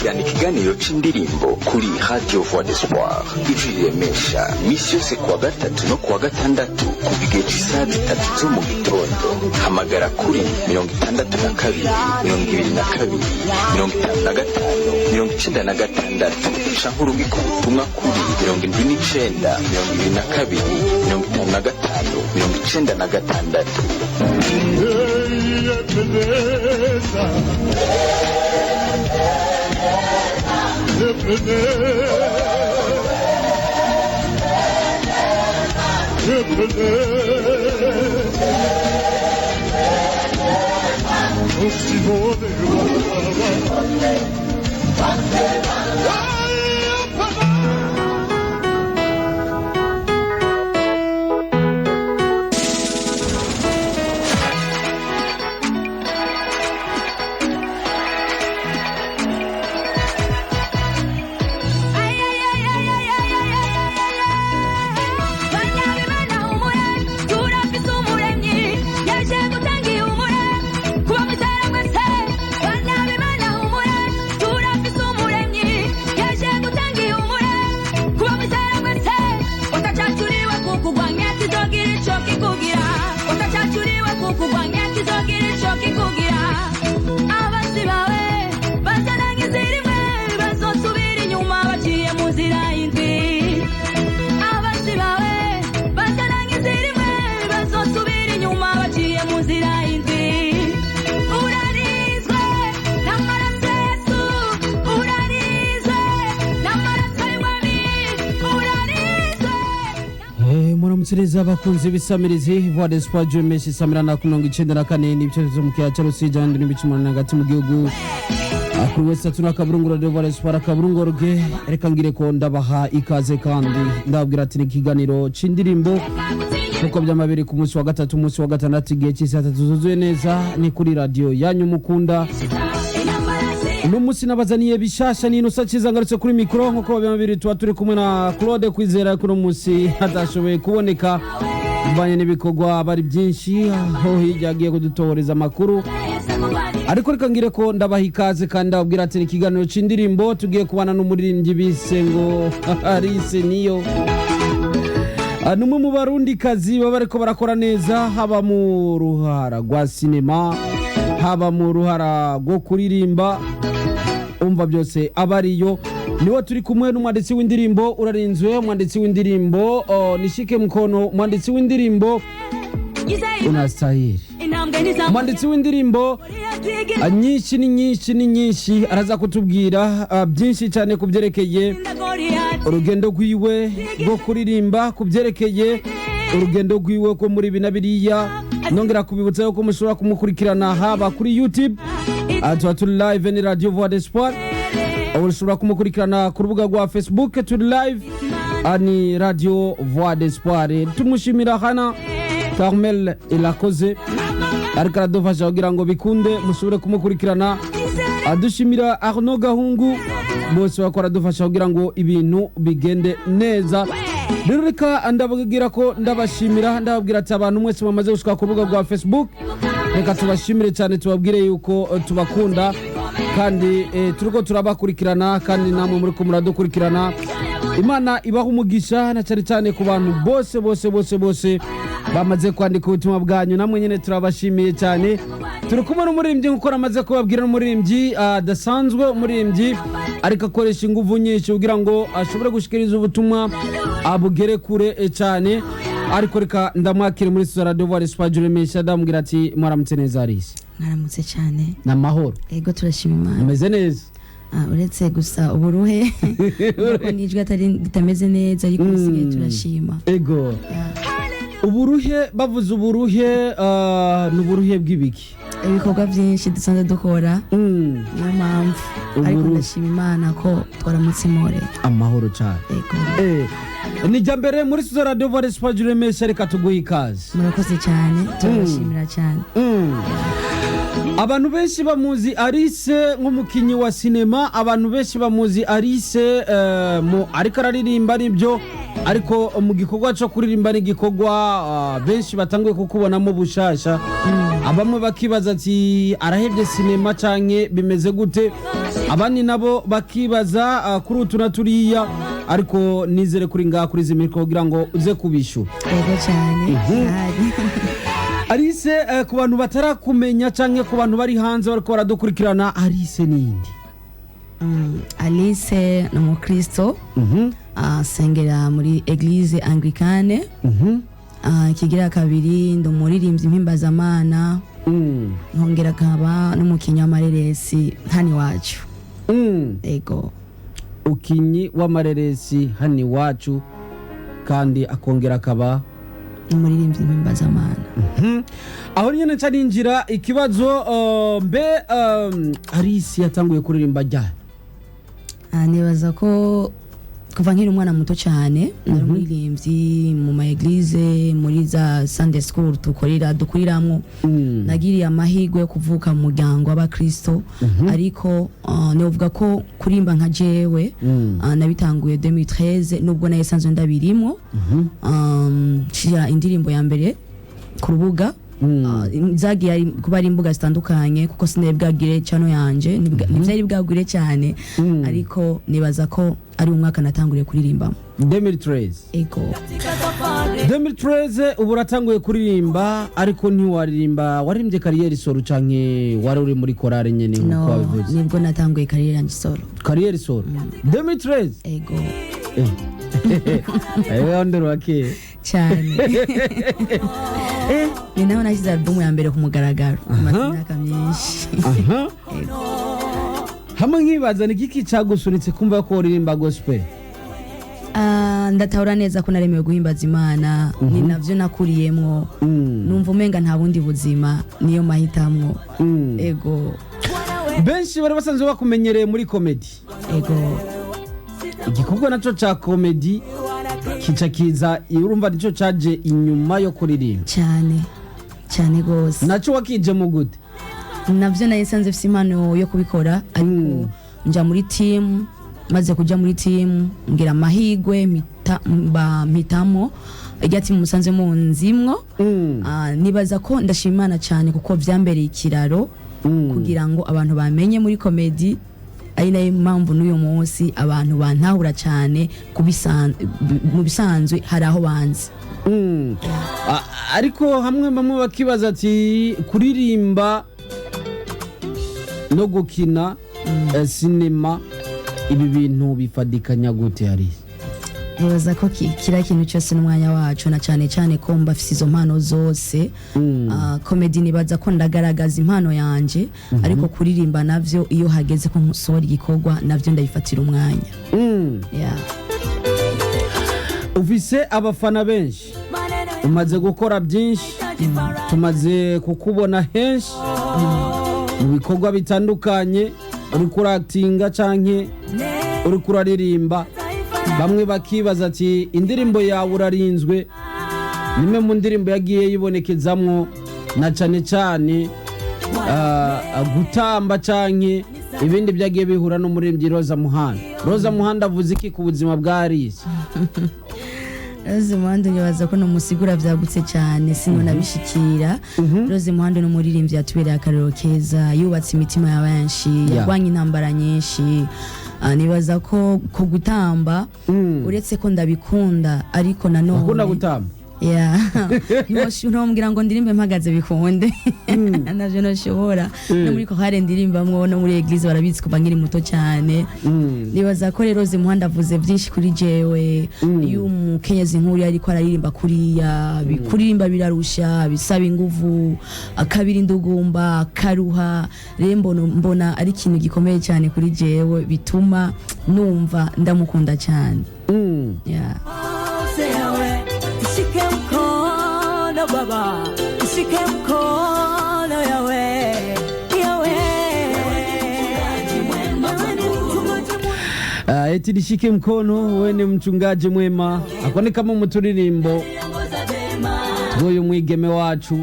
Kurikirana ikiganiro c'indirimbo kuri Radio Voix d'Espoir, Ijwi Riremesha, misi yose kuwa gatatu no kuwa gatandatu kuva igihe c'isaha 3 zo mu gitondo. Hamagara kuri 62 22 55 96 canke urungike ubutumwa kuri 79 22 55 96. Muramutse abakunzi b'isamirizi Voix d'Espoir Jeunesse, isamirana ku 94 n'ibice vyo mu kiyaga ca Rusizi, ahandi n'ibice 8 hagati mu gihugu. Kuri wese tuna akaburungu Radio Voix d'Espoir akaburungu org. Reka ngire ko ndabaha ikaze kandi ndababwira ati ni ikiganiro c'indirimbo nkuko byamabiri ku munsi wa gatatu, umunsi wa gatandatu, igihe cy'isaha 3 zuzuye neza, ni kuri radio yanyu mukunda. Uno munsi nabazaniye bishasha, ni Inosa Ciza ngarutse kuri mikoro. Nkuko babiri tuba turi kumwe na Claude Kwizera, kuno munsi atashoboye kuboneka bivanye n'ibikorwa bari byinshi aho hirya agiye kudutohoreza amakuru. Ariko reka ngire ko ndabaha ikaze kandi ndababwira ati ni ikiganiro c'indirimbo, tugiye kubana n'umuririmbyi bise ngo Alice Niyo. Ni umwe mu barundikazi baba bariko barakora neza, haba mu ruhara rwa sinema, haba mu ruhara rwo kuririmba, umva byose aba ariyo. Niwe turi kumwe n'umwanditsi w'indirimbo Urarinzwe, umwanditsi w'indirimbo Nishike Mkono, umwanditsi w'indirimbo Unastahili, umwanditsi w'indirimbo nyinshi, ni nyinshi, ni nyinshi. Araza kutubwira byinshi cyane ku byerekeye urugendo rwiwe rwo kuririmba, ku byerekeye urugendo rwiwe ko muri ibi na biriya. Nongera kubibutsa yuko mushobora kumukurikirana haba kuri YouTube, tuba turi live, ni Radio Voix d'Espoir. Ushobora kumukurikirana ku rubuga rwa Facebook, turi live, ni Radio Voix d'Espoir. Tumushimira Hana Carmel Irakoze ariko aradufasha kugira ngo bikunde mushobore kumukurikirana. Adushimira Arnaud Gahungu, bose bakora aradufasha kugira ngo ibintu bigende neza. Rero reka ndababwira ko ndabashimira, ndababwira ati abantu mwese bamaze gushika ku rubuga rwa Facebook, reka tubashimire cyane, tubabwire yuko tubakunda kandi turiko turabakurikirana, kandi namwe muriko muradukurikirana. Imana ibaha umugisha, na cyane cyane ku bantu bose bose bose bose bamaze kwandika ubutumwa bwanyu, namwe nyine turabashimiye cyane. Turi kumwe n'umuririmbyi, nk'uko namaze kubabwira, n'umuririmbyi adasanzwe, umuririmbyi ariko akoresha ingufu nyinshi kugira ngo ashobore gushikiriza ubutumwa abugere kure cyane. Ariko reka ndamwakire muri Radio Voix d'Espoir Jeunesse, ndamubwira ati mwaramutse neza Alice. Mwaramutse cyane. Ni amahoro? Ego, turashima Imana. Umeze neza? Uretse gusa uburuhe nuko n'ijwi atari ritameze neza, ariko bisigaye turashima. Ego, uburuhe, bavuze uburuhe, ni uburuhe bw'ibiki? Ibikorwa byinshi dusanzwe dukora, niyo mpamvu, ariko ndashima Imana ko twaramutse more. Amahoro cyane. Ego. Ni jya mbere muri studio Radio Voix d'Espoir Jeunesse, reka tuguhe ikaze. Murakoze cyane, turabashimira cyane. Abantu benshi bamuzi Alice nk'umukinyi wa sinema, abantu benshi bamuzi Alice ariko araririmba, nibyo, ariko mu gikorwa cyo kuririmba ni igikorwa benshi batanguye kukubonamo bushasha, abamwe bakibaza ati arahebye sinema canke bimeze gute? Abandi nabo bakibaza kuri utu na turiya, ariko nizere kuri ngaha kuri izi mikoro kugira ngo uze kubishyura. Yego cyane, ndahari. Alice, ku bantu batarakumenya canke ku bantu bari hanze bariko baradukurikirana, Alice ninde? Alice ni umukristo, asengera muri Église Anglicane. Ikigira kabiri, ndi umuririmbyi mpimbazamana, nkongera akaba n'umukinnyi w'amareresi hano iwacu. Ego. Ukinyi w'amareresi hano iwacu, kandi akongera akaba umuririmbyi mpimbazamana. Aho nyene nca ninjira ikibazo, mbe Alice yatanguye kuririmba ryari? Nibaza ko kuva nkiri umwana muto cyane nari umuririmbyi mu ma église, muri za Sunday school dukorera, dukuriramwo. Nagiriye amahirwe yo kuvuka mu muryango w'abakristo, ariko novuga ko kurimba nka jewe nabitanguye 2013, nubwo nayo sanzwe ndabirimo. Nshira indirimbo ya mbere ku rubuga. Zagiye kuba ari imbuga zitandukanye, kuko sinari bwagire channel yanje, ntivyari bwagwire cyane, ariko nibaza ko ari umwaka natanguriye kuririmbamo. 2013? Ego. 2013, ubu uratanguye kuririmba, ariko ntiwaririmba, waririmbye carrière solo canke wari uri muri korale nyene nkuko No, wabivuze? nibwo natanguye carrière yanje solo. Carrière solo 2013? Ego. Ayo ndoro wake. Cyane, ni naho nashyize album ya mbere ku mugaragaro, maze imyaka myinshi. Aha hamwe nkibaza, ni giki cagusunitse kumva ko uririmba gospel? Ndatahura neza ko naremewe guhimbaza Imana, ni navyo nakuriyemwo. Numva umenga nta bundi buzima, niyo mahitamwo. Ego. Benshi bari basanzwe bakumenyereye muri comedy. Ego. Igikorwa naco ca comedy kica kiza, urumva nico caje inyuma yo kuririmba. Cyane cyane gose. Naco wakijemo gute? Navyo nayo nsanze mfise impano yo kubikora, ariko nja muri team. Maze kuja muri team, ngira amahigwe mpitamo irya team musanze munzimwo. Nibaza ko ndashima Imana cyane, kuko vyambereye ikiraro kugira ngo abantu bamenye muri comedy, ari nayo mpamvu n'uyu munsi abantu bantahura cyane mu bisanzwe hari aho banzi. Ariko hamwe bamwe bakibaza ati kuririmba no gukina sinema, ibi bintu bifadikanya gute hari? Nibaza ko kiriya kintu cyose n'umwanya wacu, na cyane cyane ko mba afise izo mpano zose. Comedy nibaza ko ndagaragaza impano yanje, ariko kuririmba navyo iyo hageze ko nsohora igikorwa, navyo ndabifatira umwanya. Yeah. Ufise abafana benshi, umaze gukora byinshi, tumaze kukubona henshi mu bikorwa bitandukanye, uri kuratinga canke uri kuraririmba. Bamwe bakibaza ati indirimbo yawe urarinzwe nimwe mu ndirimbo yagiye yibonekezamwo na cane cane gutamba canke ibindi byagiye bihura n'umuririmbyi Roza Muhanda. Roza Muhanda avuze iki ku buzima bwa Alice? Rose Muhando nibaza ko nomusigura vyagutse cyane, sino nabishikira. Rose Muhando ni umuririmbyi yatubereye akarero keza, yubatse imitima ya benshi, yarwanye intambara nyinshi. Nibaza ko gutamba, uretse ko ndabikunda, ariko nanone Ukunda gutamba? Yeah. Ntiwombwira ngo ndirimbe mpagaze bikunde, navyo ntoshobora. No muri korale ndirimbamwo, no muri église barabizi kuva nkiri muto cyane. Nibaza ko rero Rose Muhando avuze byinshi kuri jewe. Iyo umukenyezi nk'uriya ariko araririmba kuriya, kuririmba birarusha, bisaba inguvu, akabira indugumba, akaruha. Rero mbona ari ikintu gikomeye cyane kuri jewe, bituma numva ndamukunda cyane. Yeah. Ishike mkono Baba, ishike mkono yawe, yawe. Eti nishike mkono, wewe ni mchungaji mwema. Ako ni kamwe mu turirimbo rw'uyu mwigeme wacu.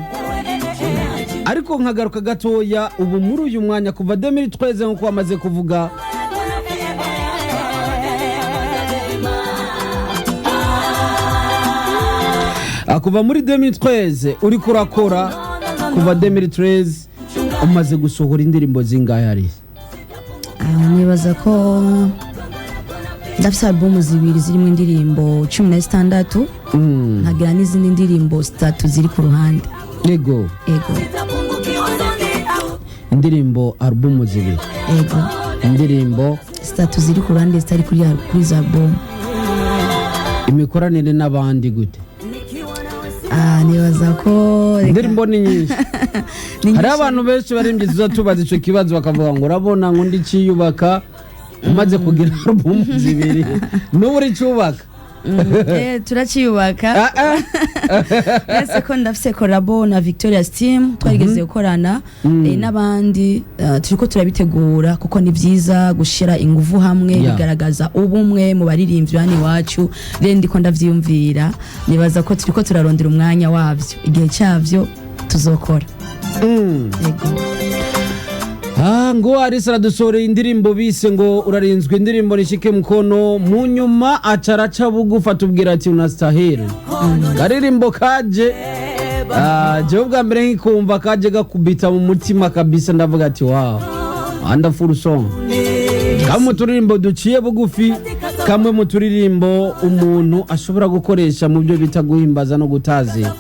Ariko nkagaruka gatoya, ubu muri uyu mwanya, kuva 2013 nkuko wamaze kuvuga, kuva muri 2013 uriko urakora, kuva 2013 umaze gusohora indirimbo zingahe hari? Nibaza ko ndafise albumu zibiri zirimo indirimbo 16, nkagira n'izindi ndirimbo zitatu ziri ku ruhande. Ego. Indirimbo, albumu zibiri? Ego. Indirimbo zitatu ziri ku ruhande zitari kuri za albumu. Imikoranire n'abandi gute? Nibaza ko Indirimbo ni nyinshi. Ni Hari nyinshi. abantu benshi baririmbyi tuza tubaza ico kibazo, bakavuga ngo urabona ngo ndi ciyubaka, umaze kugira albumu zibiri n'ubu uricubaka. Turaciyubaka. Uretse ko ndafise collabo na Victoria Steam twarigeze gukorana, n'abandi turiko turabitegura, kuko ni vyiza gushira inguvu hamwe. Bigaragaza ubumwe mu baririmbyi hano iwacu. Rero ndiko ndavyiyumvira, nibaza ko turiko turarondera umwanya wavyo, igihe cyavyo tuzokora. Yego. Ngo Alice aradusoreye indirimbo bise ngo urarinzwe, indirimbo nishike mkono. Mu nyuma aca bugufi atubwira ati unastahili. Karirimbo kaje, jewe bwa mbere nkikumva kaje gakubita mu mutima kabisa, ndavuga ati wow, wonderful song. Kamwe mu turirimbo duciye bugufi, kamwe mu turirimbo umuntu ashobora gukoresha mu byo bita guhimbaza no gutazira.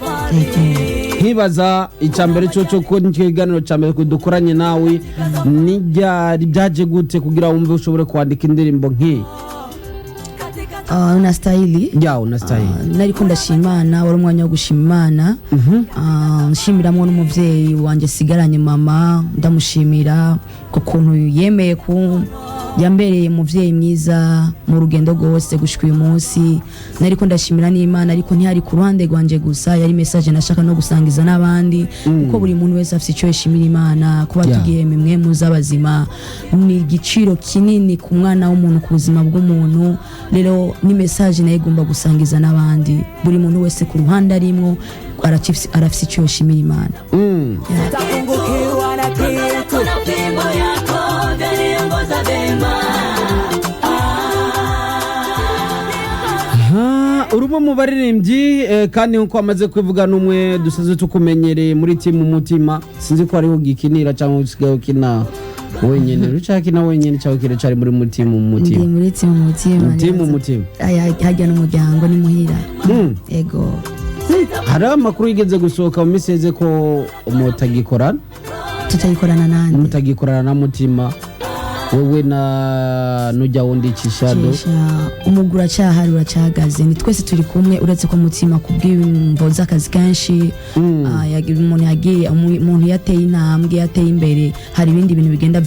Nkibaza icya mbere cyo ko ikiganiro cya mbere dukoranye nawe, ni ryari, byaje gute kugira wumve ushobore kwandika indirimbo nk'iyi? Unastahili. Ya unastahili. Nariko ndashima Imana, wari umwanya wo gushima Imana. Nshimiramwo n'umuvyeyi wanje sigaranye, mama, ndamushimira ku kuntu yemeye ku yambereye umuvyeyi mwiza mu rugendo rwose gushika uyu munsi. Nariko ndashimira n'Imana, ariko ntihari ku ruhande rwanje gusa, yari message nashaka no gusangiza n'abandi, kuko buri muntu wese afite icyo yishimira Imana kuba tugiye mwe muzabazima ni igiciro kinini ku mwana w'umuntu, ku buzima bw'umuntu. Rero ni message nayo igomba gusangiza n'abandi, buri muntu wese ku ruhande arimwo arafise icyo yishimira Imana. Sitapungukiwa na kitu. Fimbo yako yaniongoza vema. Aha, uri umwe mu baririmbyi, kandi nkuko amaze kubivuga n'umwe dusanzwe tukumenyereye muri timu Mutima. Sinzi ko hariho gikinira cyangwa usigaye ukina wenyine, ucakina wenyine cyangwa ukina cari muri Mutima Ndi Mutima? muri timu Mutima. Timu Mutima. Aya, hajya n'umuryango ni muhira. Ego. Hari amakuru yigeze gusohoka mu minsi iheze ko mutagikorana. Tutayikorana nande? Mutagikorana na Mutima, wewe na nujya wundi Cishado. Cisha, umugwi uracyahari, uracyahagaze, ni twese turi kumwe, uretse ko Mutima kubw'imvo z'akazi kenshi, umuntu yagiye, umuntu yateye intambwe, yateye imbere, hari ibindi bintu bigenda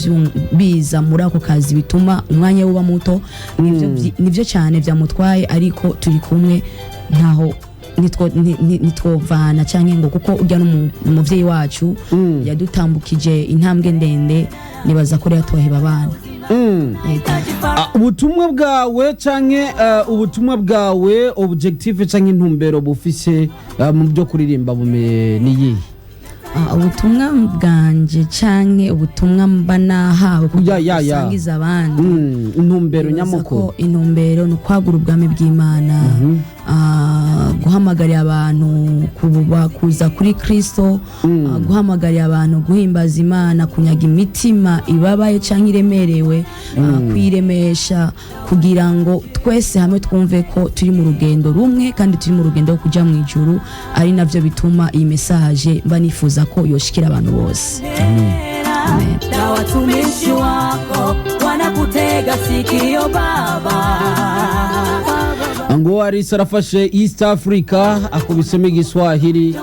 biza muri ako kazi bituma umwanya we uba muto. Nivyo nivyo cyane byamutwaye, ariko turi kumwe, ntaho nitwovana canke ngo kuko urya n'umuvyeyi wacu yadutambukije intambwe ndende, nibaza ko rero atoheba abana. Yego. Ubutumwa bwawe canke ubutumwa bwawe, objectif canke intumbero bufise mu byo kuririmba bume ni yihe? Ubutumwa bwanje canke ubutumwa mba nahawe kugira Ya. usangize abandi, Intumbero nibaza nyamukuru. ko intumbero ni ukwagura ubwami bw'Imana, guhamagarira abantu kuza kuri Kristo, guhamagarira abantu guhimbaza Imana, kunyaga imitima ibabaye canke iremerewe, kuyiremesha kugira ngo twese hamwe twumve ko turi mu rugendo rumwe kandi turi mu rugendo rwo kuja mu ijuru, ari navyo bituma iyi message mba nifuza ko yoshikira abantu bose. Amen. Na watumishi wako wanakutega sikio Baba. Ngo Arisa arafashe East Africa akubisemo Igiswahili,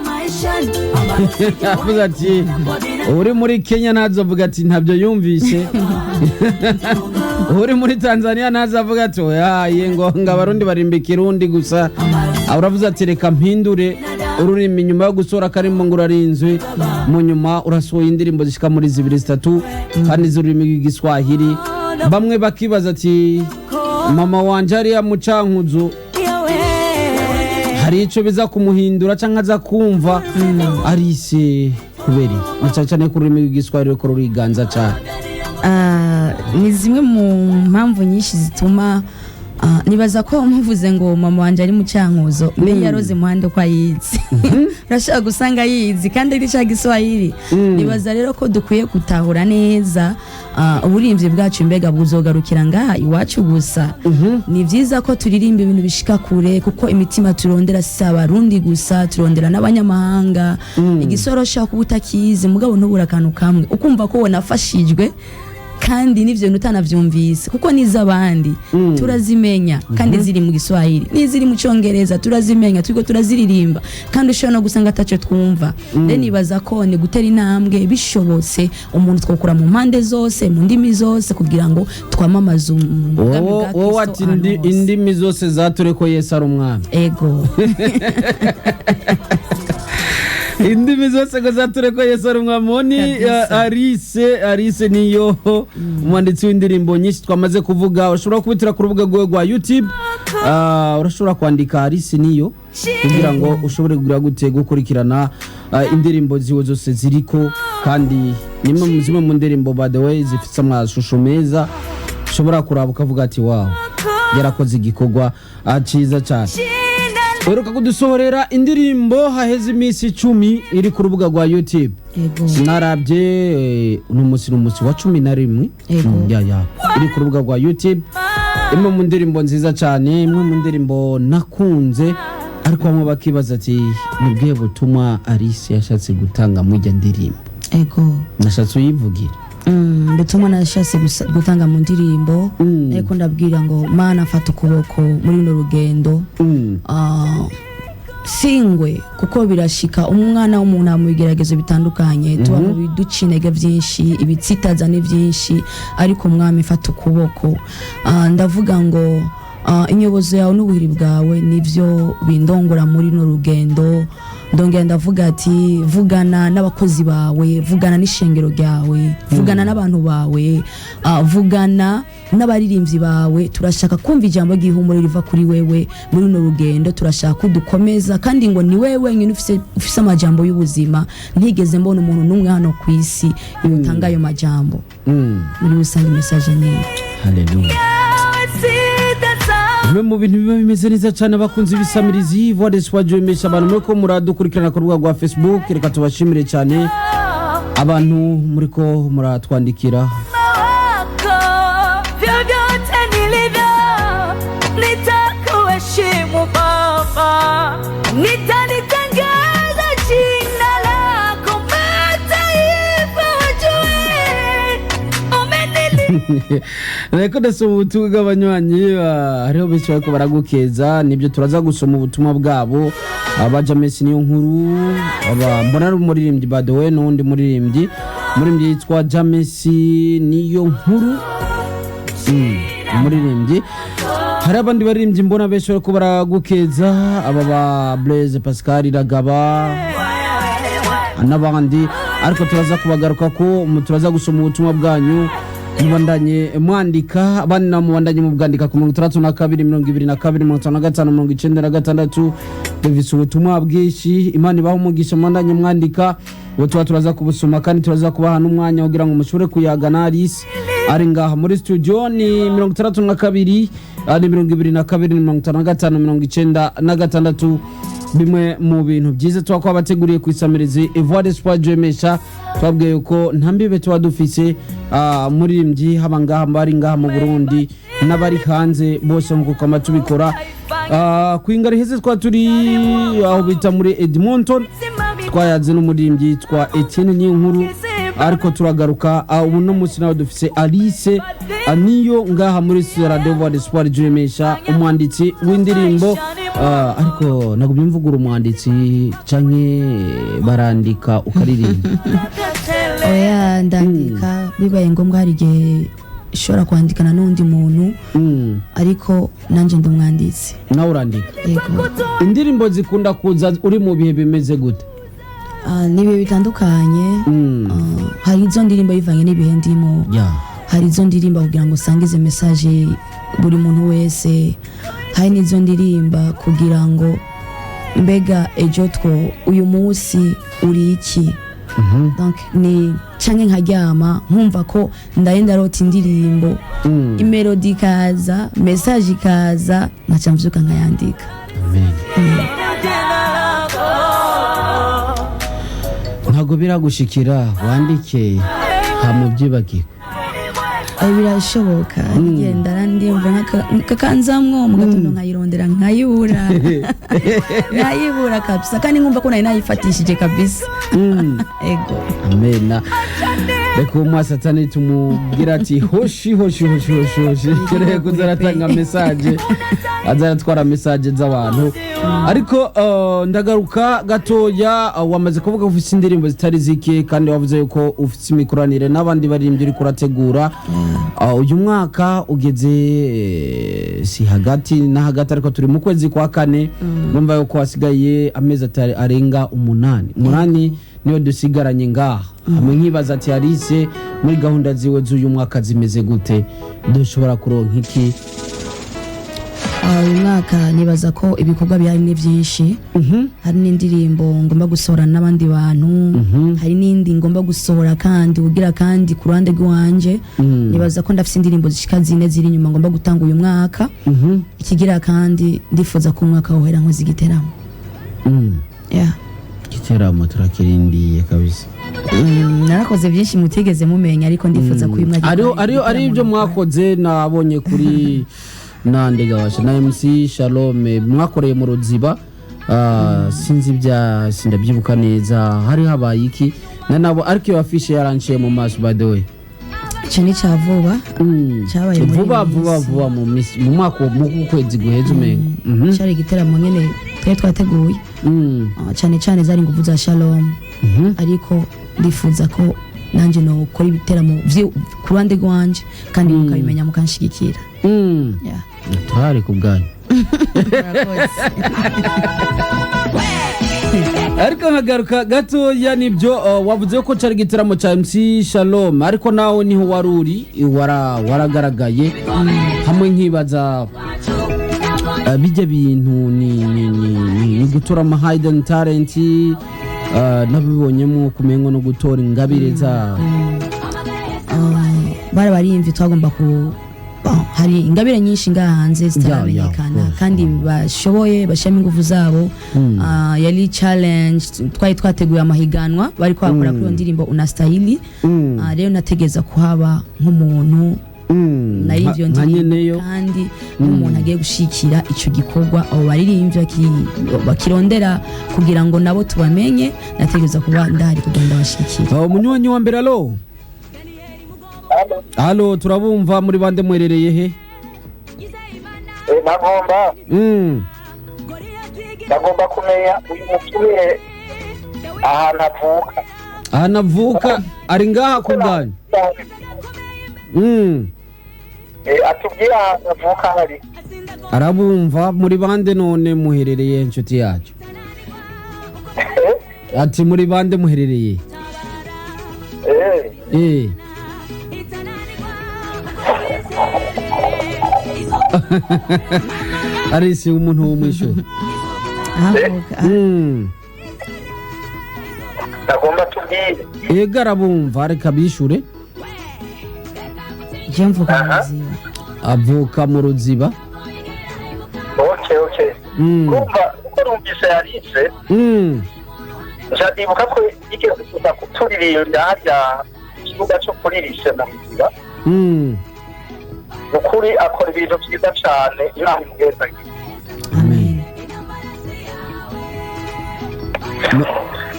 avuga ati uri muri Kenya ntazovuga ati ntabyo yumvise, uri muri Tanzania ntazavuga ati oya, ngo Abarundi barimba Ikirundi gusa. Uravuze ati reka mpindure ururimi. Nyuma yo gusohora akarimo ngo urarinzwe, mu nyuma urasohoye indirimbo zishika muri zibiri zitatu kandi z'ururimi rw'Igiswahili, bamwe bakibaza ati mama wanje hariya mu Cankuzo hari ico biza kumuhindura canke aza kumva arise kubera iki? Na cane cane ko ururimi rw'Igiswahili ruriko ruriganza cane. Ni zimwe mu mpamvu nyinshi zituma, nibaza ko muvuze ngo mama wanje ari mu Cankuzo, mbe yaroze muhande ko ayizi, urashobora gusanga yizi kandi ari ca Giswahili. Nibaza rero ko dukwiye gutahura neza. Uburimvyi bwacu mbega buzogarukira ngaha iwacu gusa? Ni vyiza ko turirimba ibintu bishika kure, kuko imitima turondera si Abarundi gusa, turondera n'abanyamahanga. Igisoro ushobora kuba utakizi, mugabo ntubura akantu kamwe ukumva ko wanafashijwe, kandi n'ivyo bintu utanavyumvise, kuko n'iz'abandi turazimenya kandi ziri mu Giswahili n'iziri mu Congereza turazimenya, turiko turaziririmba, kandi ushobora no gusanga ataco twumva. Rero nibaza ko ni gutera intambwe, bishobotse umuntu twokura mu mpande zose, mu ndimi zose, kugira ngo twamamaze ubwami bwa Wowe Kristo ati ahantu hose. Indimi zose zature ko Yesu ari umwami. Ego. Indimi zose ngo zature ko Yesu ari umwami. Uwo ni Kabisa. Alice niyo umwanditsi w'indirimbo nyinshi twamaze kuvuga. Ushobora kubitira ku rubuga rwiwe rwa YouTube. Urashobora kwandika Alice niyo kugira ngo ushobore kugira gute gukurikirana indirimbo ziwe zose ziriko, kandi nimwe zimwe mu ndirimbo, by the way, zifite amashusho meza, ushobora kuraba ukavuga ati: "Wow, yarakoze igikorwa cyiza cyane." Uheruka kudusohorera indirimbo haheze iminsi 10, iri ku rubuga rwa YouTube. Ego. Narabye, ni umunsi wa 11. Ego. Ya iri ku rubuga rwa YouTube, imwe mu ndirimbo nziza cyane, imwe mu ndirimbo nakunze, ariko bamwe bakibaza ati: "Ni bwe butumwa Alice yashatse gutanga muri ijya ndirimbo?" Ego. Nashatse uyivugira. Ubutumwa nashatse gutanga mu ndirimbo, ariko ndabwira ngo: "Mana, fata ukuboko muri runo rugendo." Singwe, kuko birashika umwana w'umuntu mu bigeragezo bitandukanye, tuba mu biduca intege byinshi, ibitsitaza ni byinshi, ariko Mwami, fata ukuboko. Ndavuga ngo inyobozo yawe n'ubuhiri bwawe nibyo bindongora muri runo rugendo. Ndongera ndavuga ati: "Vugana n'abakozi bawe, vugana n'ishengero ryawe, vugana n'abantu bawe, vugana n'abaririmbyi bawe. Turashaka kumva ijambo ry'ihumure riva kuri wewe muri runo rugendo. Turashaka ko dukomeza, kandi ngo ni wewe wenyine ufise amajambo y'ubuzima. Ntigeze mbona umuntu n'umwe hano ku isi yotanga ayo majambo." Muri rusange message ni iyo. Haleluya. Bimwe mu bintu biba bimeze neza cyane, abakunzi b'isamirizi Voix d'Espoir Jemesha, abantu muri ko muradukurikirana ku rubuga rwa Facebook, reka tubashimire cyane, abantu muri ko muratwandikira. Wako vyovyote nilivyo, nitakuheshimu Baba, nitalitangaza jina lako, mataifa wajue umenili Reko ndasoma ubutumwa bw'abanywanyi. Hariho benshi bariko baragukeza, nibyo turaza gusoma ubutumwa bwabo. Abaja Messi niyo nkuru, aba mbona ari umuririmbyi, by the way, n'uwundi muririmbyi yitwa Jamesi niyo nkuru. Umuririmbyi, hari abandi baririmbyi mbona benshi bariko baragukeza, aba ba Blaise Pascal Iragaba n'abandi, ariko turaza kubagaruka ko turaza gusoma ubutumwa bwanyu. Mubandanye mwandika, abandi nabo mubandanye mubwandika ku 62 22 55 96. Dufise ubutumwa bwinshi, Imana ibaha umugisha. Mubandanye mwandika ubutumwa, turaza kubusoma kandi turaza kubaha n'umwanya kugira ngo mushobore kuyaga na Alice ari ngaha muri studio. Ni 62, ni 22, 55, 96. Bimwe mu bintu byiza tuba twabateguriye ku isamirizi Voix d'Espoir Jemesha, twabwiye ko nta mbibe tuba dufise, muririmbyi haba ngaha, bari ngaha mu Burundi n'abari hanze bose, nk'uko twama tubikora. Ku ingaro iheze twa turi aho bita muri Edmonton, twayaze n'umuririmbyi yitwa Etienne Niyonkuru, ariko turagaruka. Ubu no munsi nawe dufise Alice niyo ngaha muri Radio Voix d'Espoir Jemesha, umwanditsi w'indirimbo. Ariko nagumye mvugura umwanditsi canke barandika ukaririmba? Oya, ndandika bibaye ngombwa. Hari igihe ushobora kwandikana n'undi muntu, ariko nanjye ndi umwanditsi. Nawe urandika? Yego. Indirimbo zikunda kuza uri mu bihe bimeze gute? Ni ibihe bitandukanye. Hari izo ndirimbo bivanye n'ibihe ndimo. Hari izo ndirimba kugira ngo usangize message buri muntu wese, hari n'izo ndirimba kugira ngo mbega ejo two uyu munsi uri iki. Donc ni canke nkaryama nkumva ko ndaye ndarota indirimbo, imelodi ikaza, message ikaza, nkaca mvyuka nkayandika. Amen. Ntabwo biragushikira wandike hama ubyibagirwe? Birashoboka, ngenda ndimva kakanzamwo mu gatondo, nkayirondera nkayibura, nkayibura kabisa, kandi nkumva ko nari nayifatishije kabisa. Ego. Amena. Reka uwo mwasatani tumubwira ati hoshi hoshi hoshi hoshi hoshi, kereye kuza aratanga message, aza aratwara message z'abantu. Ariko ndagaruka gatoya, wamaze kuvuga ko ufite indirimbo zitari zike, kandi wavuze yuko ufite imikoranire n'abandi baririmbyi uriko urategura. Uyu mwaka ugeze si hagati na hagati, ariko turi mu kwezi kwa kane, numva yuko hasigaye amezi arenga umunani. Umunani niyo dusigaranye ngaha hamwe. Nkibaza ati Alice muri gahunda ziwe z'uyu mwaka zimeze gute? Dushobora kuronka iki? Uyu mwaka nibaza ko ibikorwa bihari ni byinshi. Hari n'indirimbo ngomba gusohora n'abandi bantu, hari n'indi ngomba gusohora kandi ugira kandi ku ruhande rw'iwanje. Nibaza ko ndafite indirimbo zishika zine ziri inyuma ngomba gutanga uyu mwaka. Ikigira kandi, ndifuza ko umwaka wohera nkoze igiteramo. Yeah. Igiteramo turakirindiye kabisa. Narakoze byinshi mutigeze mumenya, ariko ndifuza ko uyu mwaka Ari ibyo mwakoze nabonye kuri nandegabasha na MC Shalom mwakoreye mu Ruziba. Sinzi ibya, sindabyibuka neza, hari habaye iki na nabo, ariko iyo afishe yaranciye mu maso, by the way. Icyo ni cya vuba. Cyabaye muri vuba iyi vuba minsi. Vuba mu minsi, mu mwaka, mu kwezi guheze umenga. Cyari igiteramo nyine twari twateguye. Cyane cyane zari ingufu za Shalom, ariko ndifuza ko nanjye nokora ibiteramo ku ruhande rwanje, kandi mukabimenya mukanshigikira. Yeah. Turahari ku bwanyu. Murakoze. Ariko nkagaruka gatoya, nibyo, wavuze ko cari igiteramo ca MC Shalom, ariko nawe niho wari uri, waragaragaye hamwe. Nkibaza, bijya bintu ni gutora ama hidden talent, nabibonyemo kumengo no gutora ingabire za Bari barimvye, twagomba ku bon, hari ingabire nyinshi ngaha hanze zitaramenyekana Yeah, of course. kandi bashoboye, bashyiramo ingufu zabo. Yari challenge, twari twateguye amahiganwa, bari kwakora kuri iyo ndirimbo Unastahili. Rero nategeza kuhaba nk'umuntu nari ivyo nka ndirimbo nyeneyo. kandi nk'umuntu agiye gushikira ico gikorwa abo baririmbyi bakirondera kugira ngo nabo tubamenye, nategereza kuba ndahari kugira ngo ndabashikire. Umunywanyi wa mbere, alo alo, turabumva. Muri bande, mwerereye he? Nagomba nagomba kumenya uyu mutumire ahantu avuka. Ahantu avuka ari ngaha ku bwanyu. Atubwire ahantu avuka hari. Arabumva. Muri bande none, muherereye inshuti yacu? Ati muri bande, muherereye? Arisi umuntu w'umwishyura. Ahavuka. Nagomba tubwire. Ega arabumva, reka bishure. Je mvuka mu Ruziba. Avuka mu Ruziba. Okay. Kumva uko numvise yarise, nca ndibuka ko yigeze kuza kuturirimbira harya ikibuga cyo kuririsha mu Ruziba. Ni ukuri akora ibintu byiza cane, Imana imuhezagire. Amen.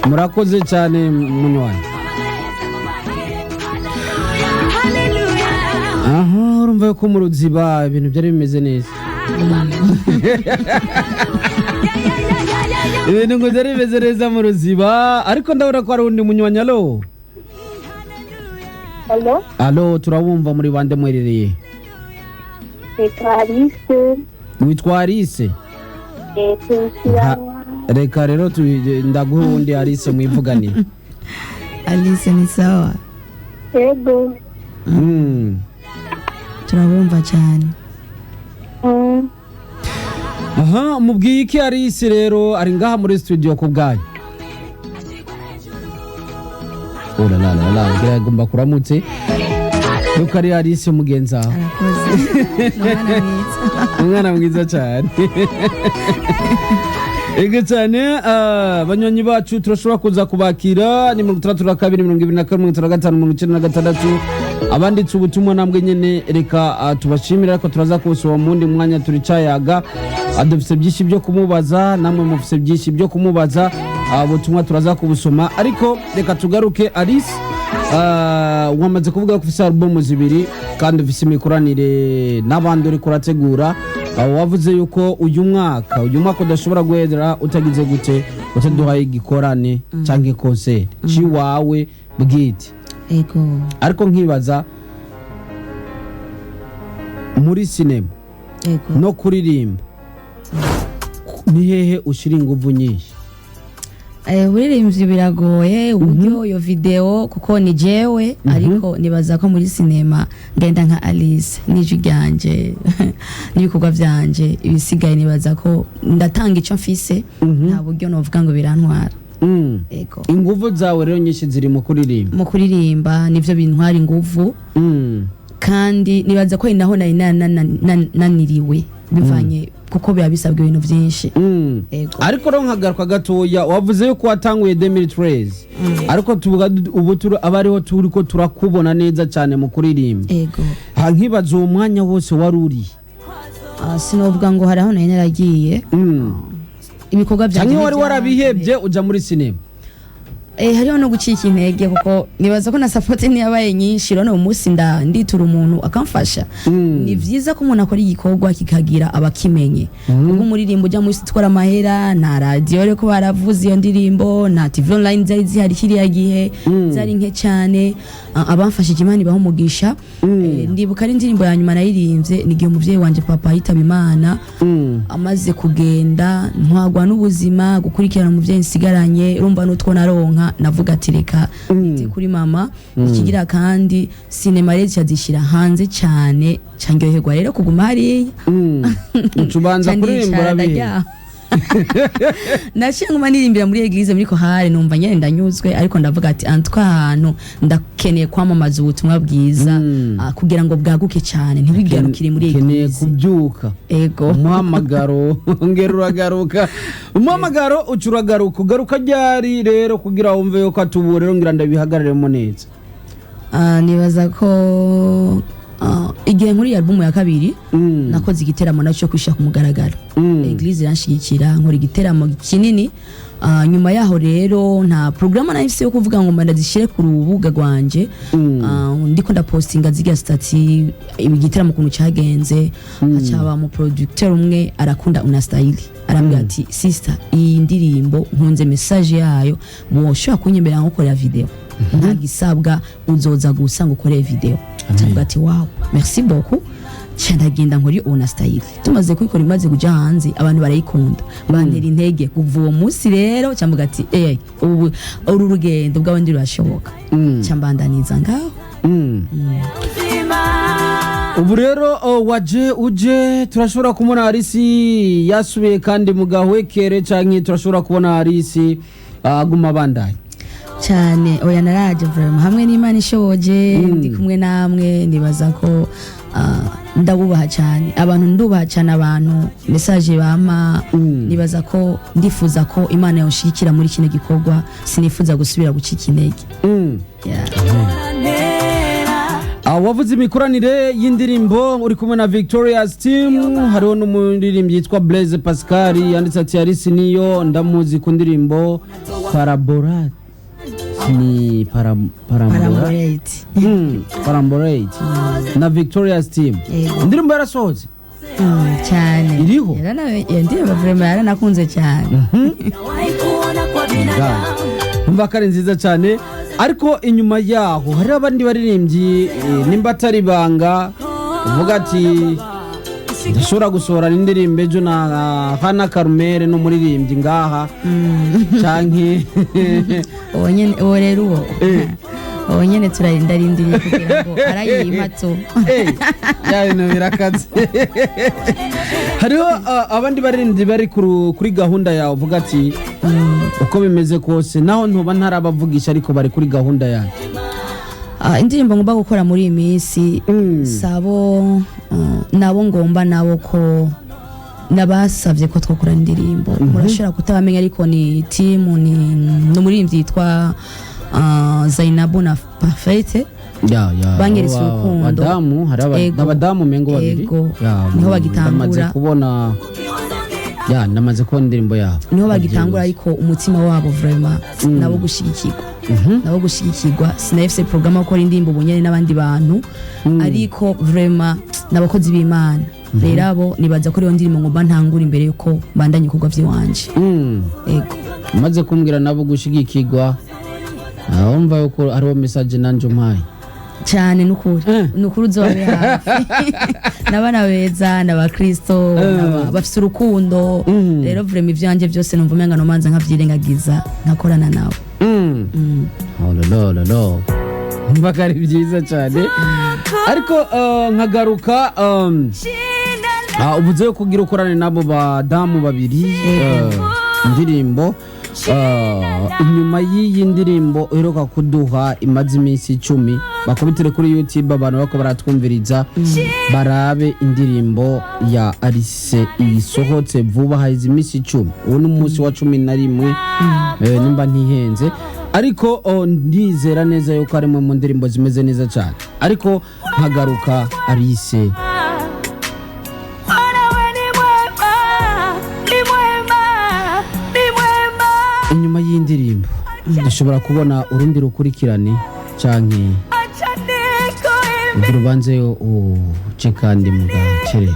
Murakoze cyane munywanyi. Aha urumva ko mu Ruziba ibintu byari bimeze neza, ibintu ngo byari bimeze neza mu Ruziba, ariko ndabona ko hari undi munywanyi. Alo? Alo, Alo, turabumva. Muri bande, mwerereye? Reka Alice, Witwa Alice? Tusiyanwa. Reka rero ndaguha uwundi Alice mwivuganire. Alice, ni sawa? Ego. Turabumva cyane. Aha mubwiye iki Alice rero ari ngaha muri studio ku bwanyu? Uralalala ngira agomba kuramutse yuko ari Alice mugenzi wawe. Arakoze, ni umwana mwiza. Umwana mwiza cyane. Ego cyane, banywanyi bacu turashobora kuza kubakira ni 62 24 55 96. Abanditse ubutumwa nambwe nyene, reka tubashimire, ariko turaza kubusoma mu wundi mwanya. Turicayaga, dufise byinshi byo kumubaza, namwe mufise byinshi byo kumubaza. Ubutumwa turaza kubusoma, ariko reka tugaruke. Alice, wamaze kuvuga ko ufise alubumu zibiri kandi ufise imikoranire n'abandi uriko urategura. Wavuze yuko uyu mwaka udashobora guhera utagize gute, utaduhaye igikorane canke concert ciwawe bwite. Ego. Ariko nkibaza muri sinema no kuririmba, ni hehe ushira inguvu nyinshi? Uburirimbyi biragoye uburyo iyo video kuko ni jewe, ariko nibaza ko muri sinema ngenda nka Alice n'ijwi ryanje n'ibikorwa byanje, ibisigaye nibaza ko ndatanga icyo mfise, nta buryo novuga ngo birantwara. Ego. Inguvu zawe rero nyinshi ziri mu kuririmba? Mu kuririmba nivyo bintwara inguvu, kandi nibaza ko ari naho nari naniriwe bivanye kuko biba bisabwa ibintu byinshi. Ego. Ariko rero nkagaruka gatoya, wavuze yuko watanguye 2013, ariko tuvuga ubu turi abariho turi ko turakubona neza cyane mu kuririmba. Ego. Ha, nkibaza uwo mwanya wose wari uri? Sinovuga ngo hari aho nari naragiye, ibikorwa byanjye Canke wari warabihebye uja muri sinema? Hariho no gucika intege kuko nibaza ko na support ntiyabaye nyinshi. Rero uyu munsi nditura umuntu akamfasha. Ni vyiza ko umuntu akora igikorwa kikagira abakimenye, kuko umuririmbo ujya muri twara amahera, nta radiyo ariko baravuze iyo ndirimbo, nta TV online zari zihari kiriya gihe, zari nke cyane. Abamfashije Imana ibaha umugisha. Ndibuka ari indirimbo ya nyuma naririmbye ni igihe umuvyeyi wanje papa yitaba Imana. Amaze kugenda ntwagwa n'ubuzima, gukurikirana umuvyeyi nsigaranye, urumva n'utwo naronka navuga ati reka nite kuri mama ikigira. Kandi sinema rero zishyira hanze cyane, candyoherwa rero kuguma hariya. Uca ubanza Ca kuririmba ndicara, urabihe? Ndaryama. Naciye nguma nirimbira muri église, muri chorale, numva nyene ndanyuzwe, ariko ndavuga ati antwa ahantu ndakeneye kwamamaza ubutumwa bwiza, kugira ngo bwaguke cyane, ntibigarukire muri Keneye église. kubyuka. Ego. Umuhamagaro ngera uragaruka, umuhamagaro uca uragaruka. Ugaruka ryari rero kugira wumve yuko atubu rero ngira ndabihagararemo neza? Nibaza ko igihe nkuri ya album ya kabiri nakoze igiteramo nacyo kwishyira ku mugaragaro. Église iranshigikira, nkora igiteramo kinini. Nyuma yaho rero nta porogaramu nari mfise yo kuvuga ngo mba ndazishyire ku rubuga rwanje. Ndiko ndapostinga zirya statut, igiteramo ukuntu cyagenze, hacaba mu producteur umwe arakunda Unastahili, arambwira ati: "Sister, iyi ndirimbo nkunze message yayo, woshobora kunyemerera nkukorera video? Nta gisabwa, uzoza gusa ngo ukore video." Ndavuga ati: "Wow, merci beaucoup." Nca ndagenda nkora iyo Unastahili. Tumaze kuyikora, imaze kuja hanze, abantu barayikunda, bantera intege. Kuva uwo munsi rero nca mvuga ati ubu uru rugendo bw'abandi rurashoboka, nca mbandaniza ngaho. Ubu rero, waje uje turashobora kubona Alice yasubiye kandi mu gahwekere, canke turashobora kubona Alice aguma abandanya? Cyane, oya, naraje vraiment hamwe n'Imana ishoboje, ndi kumwe namwe. Nibaza ko ndabubaha cyane abantu, ndubaha cyane abantu, message bampa. Nibaza ko ndifuza ko Imana yonshigikira muri kino gikorwa, sinifuza gusubira gucika intege. Yeah. Wavuze imikoranire y'indirimbo uri kumwe na Victoria's Team, hariho n'umuririmbyi yitwa Blaise Pascal yanditse ati: "Alice niyo ndamuzi ku ndirimbo Parabora." Ni Parambora? Paramborate. Paramborate na Victoria's Team. Yego. Indirimbo yarasohotse? Cyane. Iriho? Iyo ndirimbo vraiment yaranakunze cyane. Umva ko ari nziza cyane, ariko inyuma yaho hariho abandi baririmbyi, nimba atari ibanga, uvuga ati ndashobora gusohora indirimbo ejo na Hana Karumere n'umuririmbyi ngaha canke? Uwo nyene, uwo rero, uwo nyene ndarindiriye kugira ngo arayimpa tu. Ya bintu birakaze. Hariho abandi baririmbyi bari kuri gahunda yawe, uvuga ati uko bimeze kose naho ntuba ntarabavugisha, ariko bari kuri gahunda yanjye? Indirimbo ngomba gukora muri iyi minsi, sabo nabo ngomba nabo ko Nabasavye ko twakora indirimbo. Murashobora kutabamenya, ariko ni timu, ni n'umuririmbyi yitwa Zainabu na Parfaite. Ya. Banyeretse Aba urukundo. Badamu hari Ego. abadamu mengo babiri. Ego. Ya, Niho bagitangura. Ndamaze kubona, ya, ndamaze kubona indirimbo yabo. Niho bagitangura, ariko umutima wabo vraiment nabo gushigikirwa, nabo gushigikirwa. Sinafise programme yo gukora indirimbo ubunyene n'abandi bantu, ariko vraiment n'abakozi b'Imana. Rero abo nibaza ko ariyo ndirimbo ngomba ntangura imbere yuko mbandanya ibikorwa vy'iwanje. Ego. Umaze kumbwira nabo gushigikirwa, wumva yuko hariho message nanje umpaye. Cyane, nukuri. Nukuri uzobe hafi n'abana beza n'abakristo bafise urukundo. Rero vraiment ivyanje vyose numva umenga nomanza nkavyirengagiza nkakorana nawe. Oh la la la la, umva ko ari byiza cyane, ariko nkagaruka uvuze kugira ukorane n'abo badamu babiri indirimbo. Inyuma y'iyi ndirimbo uheruka kuduha imaze iminsi 10, bakubitire kuri YouTube, abantu bako baratwumviriza barabe indirimbo ya Alice isohotse vuba, haheze iminsi 10, ubu ni umunsi wa 11, nimba ntihenze. Ariko ndizera neza yuko harimo mu ndirimbo zimeze neza cyane. Ariko nkagaruka, Alice, Bwana we ni mwema, ni mwema, ni mwema. Inyuma y'indirimbo dushobora kubona urundi rukurikirane canke Acha nikuimbe. ugira ubanze uce kandi mu gacerere?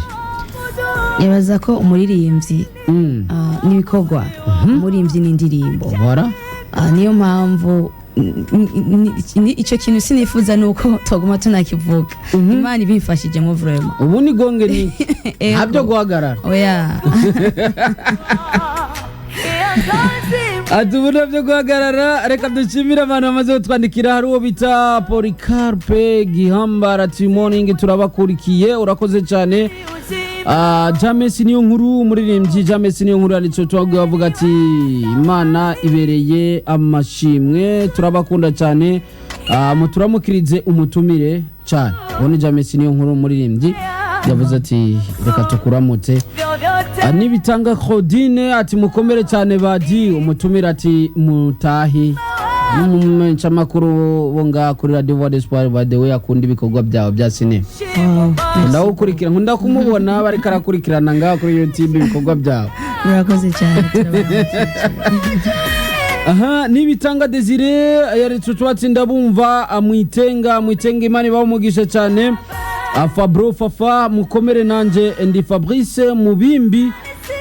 Nibaza ko umuririmbyi n'ibikorwa, umuririmbyi n'indirimbo. Voilà. Niyo mpamvu ico kintu sinifuza nuko twaguma tunakivuga. Imana ibimfashijemo vraiment. Ubu ni gonge ni Ego. ntabyo guhagarara. Oya. Ati ubu ntabyo guhagarara. Reka dushimire abantu bamaze kutwandikira. Hari uwo bita Policarpe Gihambara ati morning, turabakurikiye, urakoze cyane. James niyo nkuru, umuririmbyi James niyo nkuru yanditse ubutumwa avuga ati Imana ibereye amashimwe, turabakunda cyane. Muturamukirize umutumire cyane. Uwo ni James niyo nkuru, umuririmbyi, yavuze ati reka tukuramutse. Nibitanga Claudine ati mukomere cyane badi umutumire, ati mutahi n'umumenyeshamakuru wo ngaha kuri Radio Voix d'Espoir, by the way akunda ibikorwa byawe bya sinema. Ndawukurikira, nkunda kumubona bariko arakurikirana ngaha kuri YouTube ibikorwa byawe. Murakoze cyane, turabaramukije. Aha Nibitanga Desire yaretse utwatsi, ndabumva amwitenga mwitenga, Imana ibahe umugisha cyane. Fabro Fafa, mukomere, nanje ndi Fabrice Mubimbi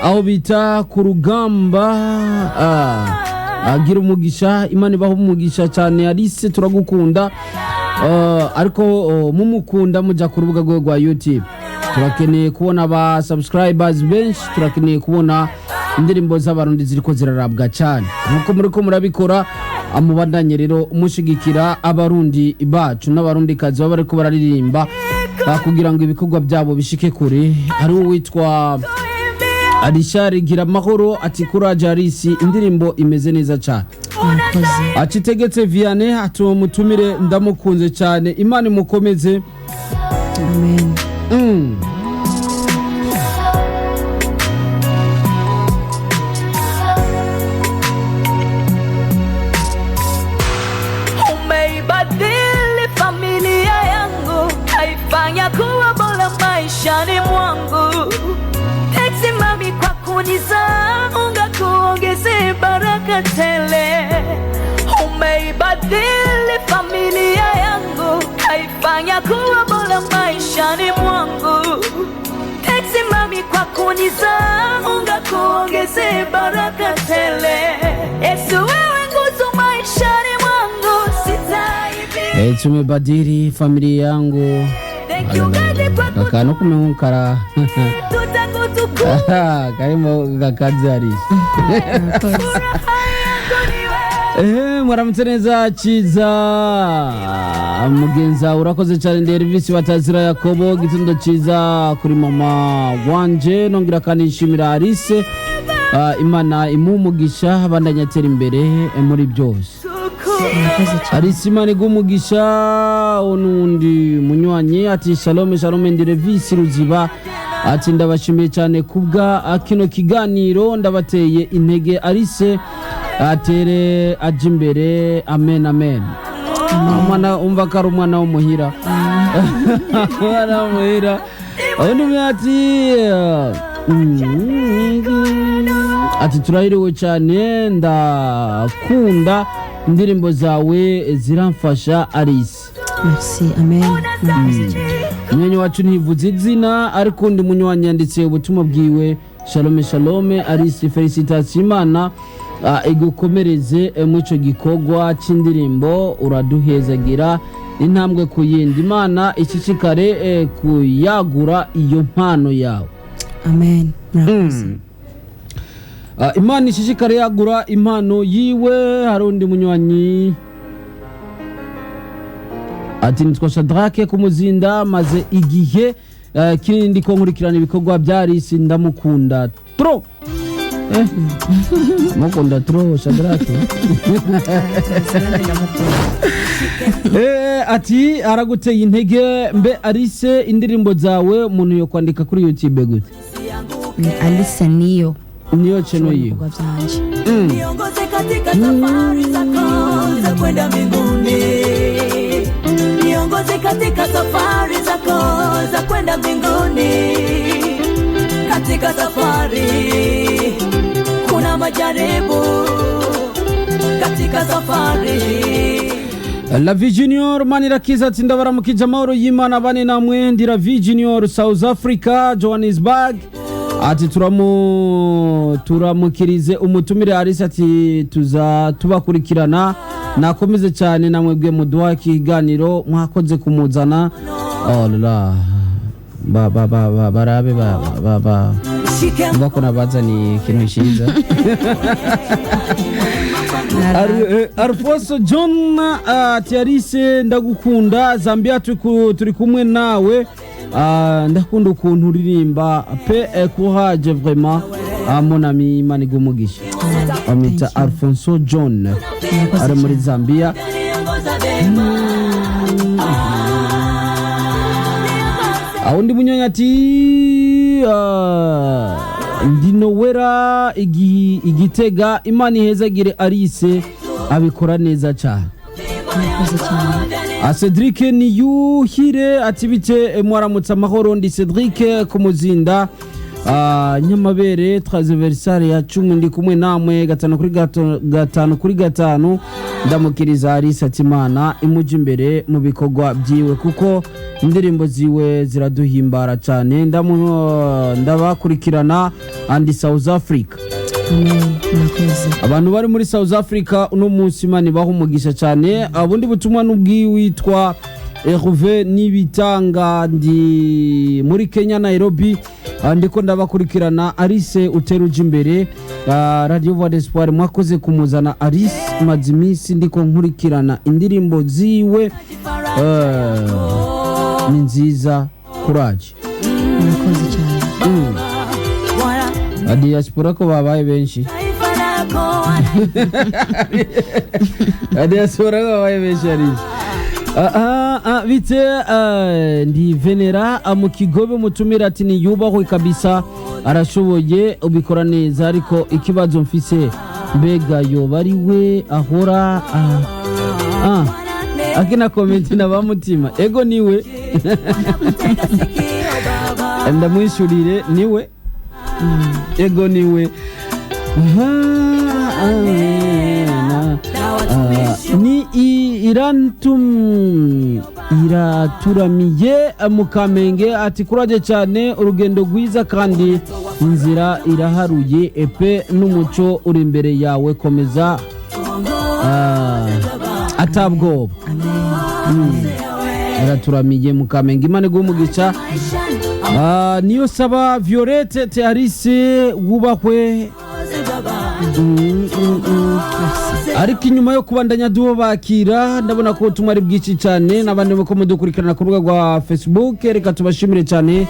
aho bita ku rugamba. Agira umugisha, Imana ibahe umugisha cyane. Alice turagukunda. Ariko mumukunda mujya ku rubuga rwe rwa YouTube. Turakeneye kubona aba subscribers benshi, turakeneye kubona indirimbo z'Abarundi ziriko zirarabwa cyane nkuko muriko murabikora. Amubandanye rero mushigikira Abarundi bacu n'Abarundikazi baba bariko bararirimba kugira ngo ibikorwa byabo bishike kure. Hari uwitwa Arishari gira amahoro ati kuraje Arisi, indirimbo imeze neza cyane. Murakoze. Acitegetse Vianney ati uwo mutumire ndamukunze cyane, Imana imukomeze. Amen. Umeibadili familia yangu, kaifanya kuwa bora maishani mwangu. Teksi mami kwa kunizaa, Mungu akuongezee baraka tele. Umeibadili familia yangu, kaifanya kuwa bora maishani mwangu. Teksi mami kwa kunizaa, Mungu akuongezee baraka tele. Yesu wewe nguzo maishani mwangu, sitaibi. Tumebadili familia yangu. Thank you God kwa Akantu kumenkara tutakutukuza. karimo gakazi Arisi. Murakoze. Ehe, mwaramutse neza Ciza mugenza, urakoze cyane. Ndi Elvis Batazira Yakobo, gitondo ciza kuri mama wanje, nongera kandi nshimira Alice. Imana imumugisha, abandanya atera imbere muri byose. Murakoze cyane. Alice, Imana igumugisha. Unundi munywanyi ati shalom shalom, ndi Elvis Ruziba. Ati ndabashimiye cyane kubwa kino kiganiro, ndabateye intege. Alice atere aje imbere. Amen, amen. Umwana umva ko ari umwana w'umuhira, umwana w'umuhira. Undi umwe ati turahiriwe cyane, ndakunda indirimbo zawe, ziramfasha Alice. Merci, amen. Murakoze cyane. Umunywanyi wacu ntivuze izina, ariko undi munywanyi yanditse ubutumwa bwiwe: "Shalome, shalome Alice, félicitations, Imana igukomereze muri icyo gikorwa cy'indirimbo, uraduhezagira intambwe ku yindi. Imana ishishikare kuyagura iyo mpano yawe." Amen, murakoze. Imana ishishikare yagura impano yiwe. Hari undi munywanyi ati nitwa Shadrake kumuzinda, maze igihe kinini ndiko nkurikirana ibikorwa bya Alice, ndamukunda trop. Mukunda trop Shadrake. Ati araguteye intege. Mbe Alice, indirimbo zawe umuntu yo kwandika kuri YouTube gute? Ni Alice niyo. Niyo channel yiwe. Ibikorwa byanje. Niongoze katika safari zako za kwenda mbinguni, niongoze katika safari zako za kwenda mbinguni. Katika safari kuna majaribu, katika safari. Lavi Junior Manirakiza ati ndabaramukije, amahoro y'Imana bane namwe, ndi Lavi Junior, South Africa, Johannesburg. Ati turamukirize umutumire Alice, ati tuza tubakurikirana, nakomeze cyane, namwebwe muduha ikiganiro, mwakoze kumuzana. Oh la la, ba ba ba ba barabe ba ba ba Shike mva ko nabazaniye ikintu cyiza. Alfonso John ati Alice ndagukunda, Zambia turi kumwe nawe. Ndakunda ukuntu uririmba pe, courage vraiment. Mon ami, Imana iguhe umugisha. Bamwita Alfonso John, ari muri Zambia. niongoza vema. Aho undi munyonyi ati ndi Nowera Igitega, Imana ihezagire Alice, abikora neza cyane. Murakoze cyane. Cedric Niyuhire ati bite, mwaramutse amahoro, ndi Cedric kumuzinda, Nyamabere transversale ya 10, ndi kumwe namwe gatanu kuri gatanu kuri gatanu. Ndamukiriza Alice, ati Imana imujya imbere mu bikorwa byiwe kuko indirimbo ziwe ziraduhimbara cyane. Ndabakurikirana andi South Africa. Amen, murakoze. Abantu bari muri South Africa uno munsi Imana ibaha umugisha cyane. Ubundi butumwa n'ubw'iwitwa Herve Nibitanga, ndi muri Kenya, Nairobi. Ndiko ndabakurikirana. Alice utera uja imbere. Radio Voix d'Espoir mwakoze kumuzana Alice, maze iminsi ndiko nkurikirana indirimbo ziwe. Ni nziza, courage. Murakoze cyane. Bwana Diaspora ko babaye benshi. taifa lako. Diaspora ko babaye benshi Alice. Bite, ndi Venera mu Kigobe. Mutumira ati niyubahwe kabisa, arashoboye, ubikora neza, ariko ikibazo mfise, mbega yoba ari we ahora akina komenti na bamutima? Ego, niwe. Tega sikio baba. Ndamwishurire, niwe. Ego, niwe. Aha, ni iraturamiye mu Kamenge. Ati kuraje cyane, urugendo rwiza kandi inzira iraharuye epe, n'umuco uri imbere yawe, komeza atabwoba. Iraturamiye mu Kamenge, Imana iguhe umugisha. Niyo saba Violette te Alice wubahwe. Ariko inyuma yo kubandanya bakira, ndabona ko ubutumwa ari bwinshi cyane n'abandi ko mudukurikirana ku rubuga rwa Facebook, reka tubashimire cyane,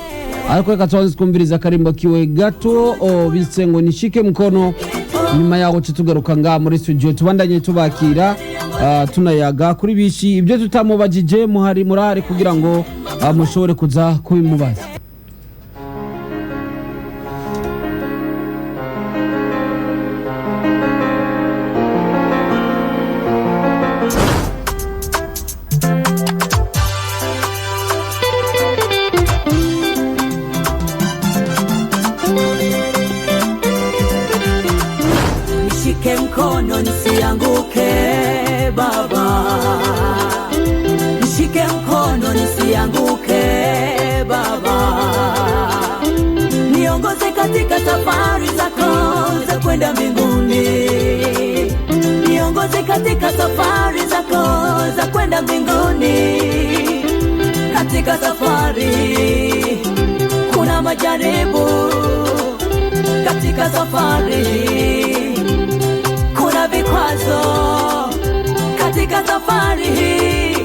ariko reka tubanze twumviriza akarimbo kiwe gato bise ngo nishike mkono. Nyuma yaho tugaruka ngaha muri studio tubandanye tubakira, tunayaga kuri bishi ibyo tutamubajije, muhari murahari kugira ngo mushobore kuza kubimubaza. mkono nisianguke Baba, nishike mkono nisianguke Baba, niongoze katika safari zako za kwenda mbinguni, niongoze katika safari zako za kwenda mbinguni. Katika safari kuna majaribu, katika safari kuna vikwazo, katika safari hii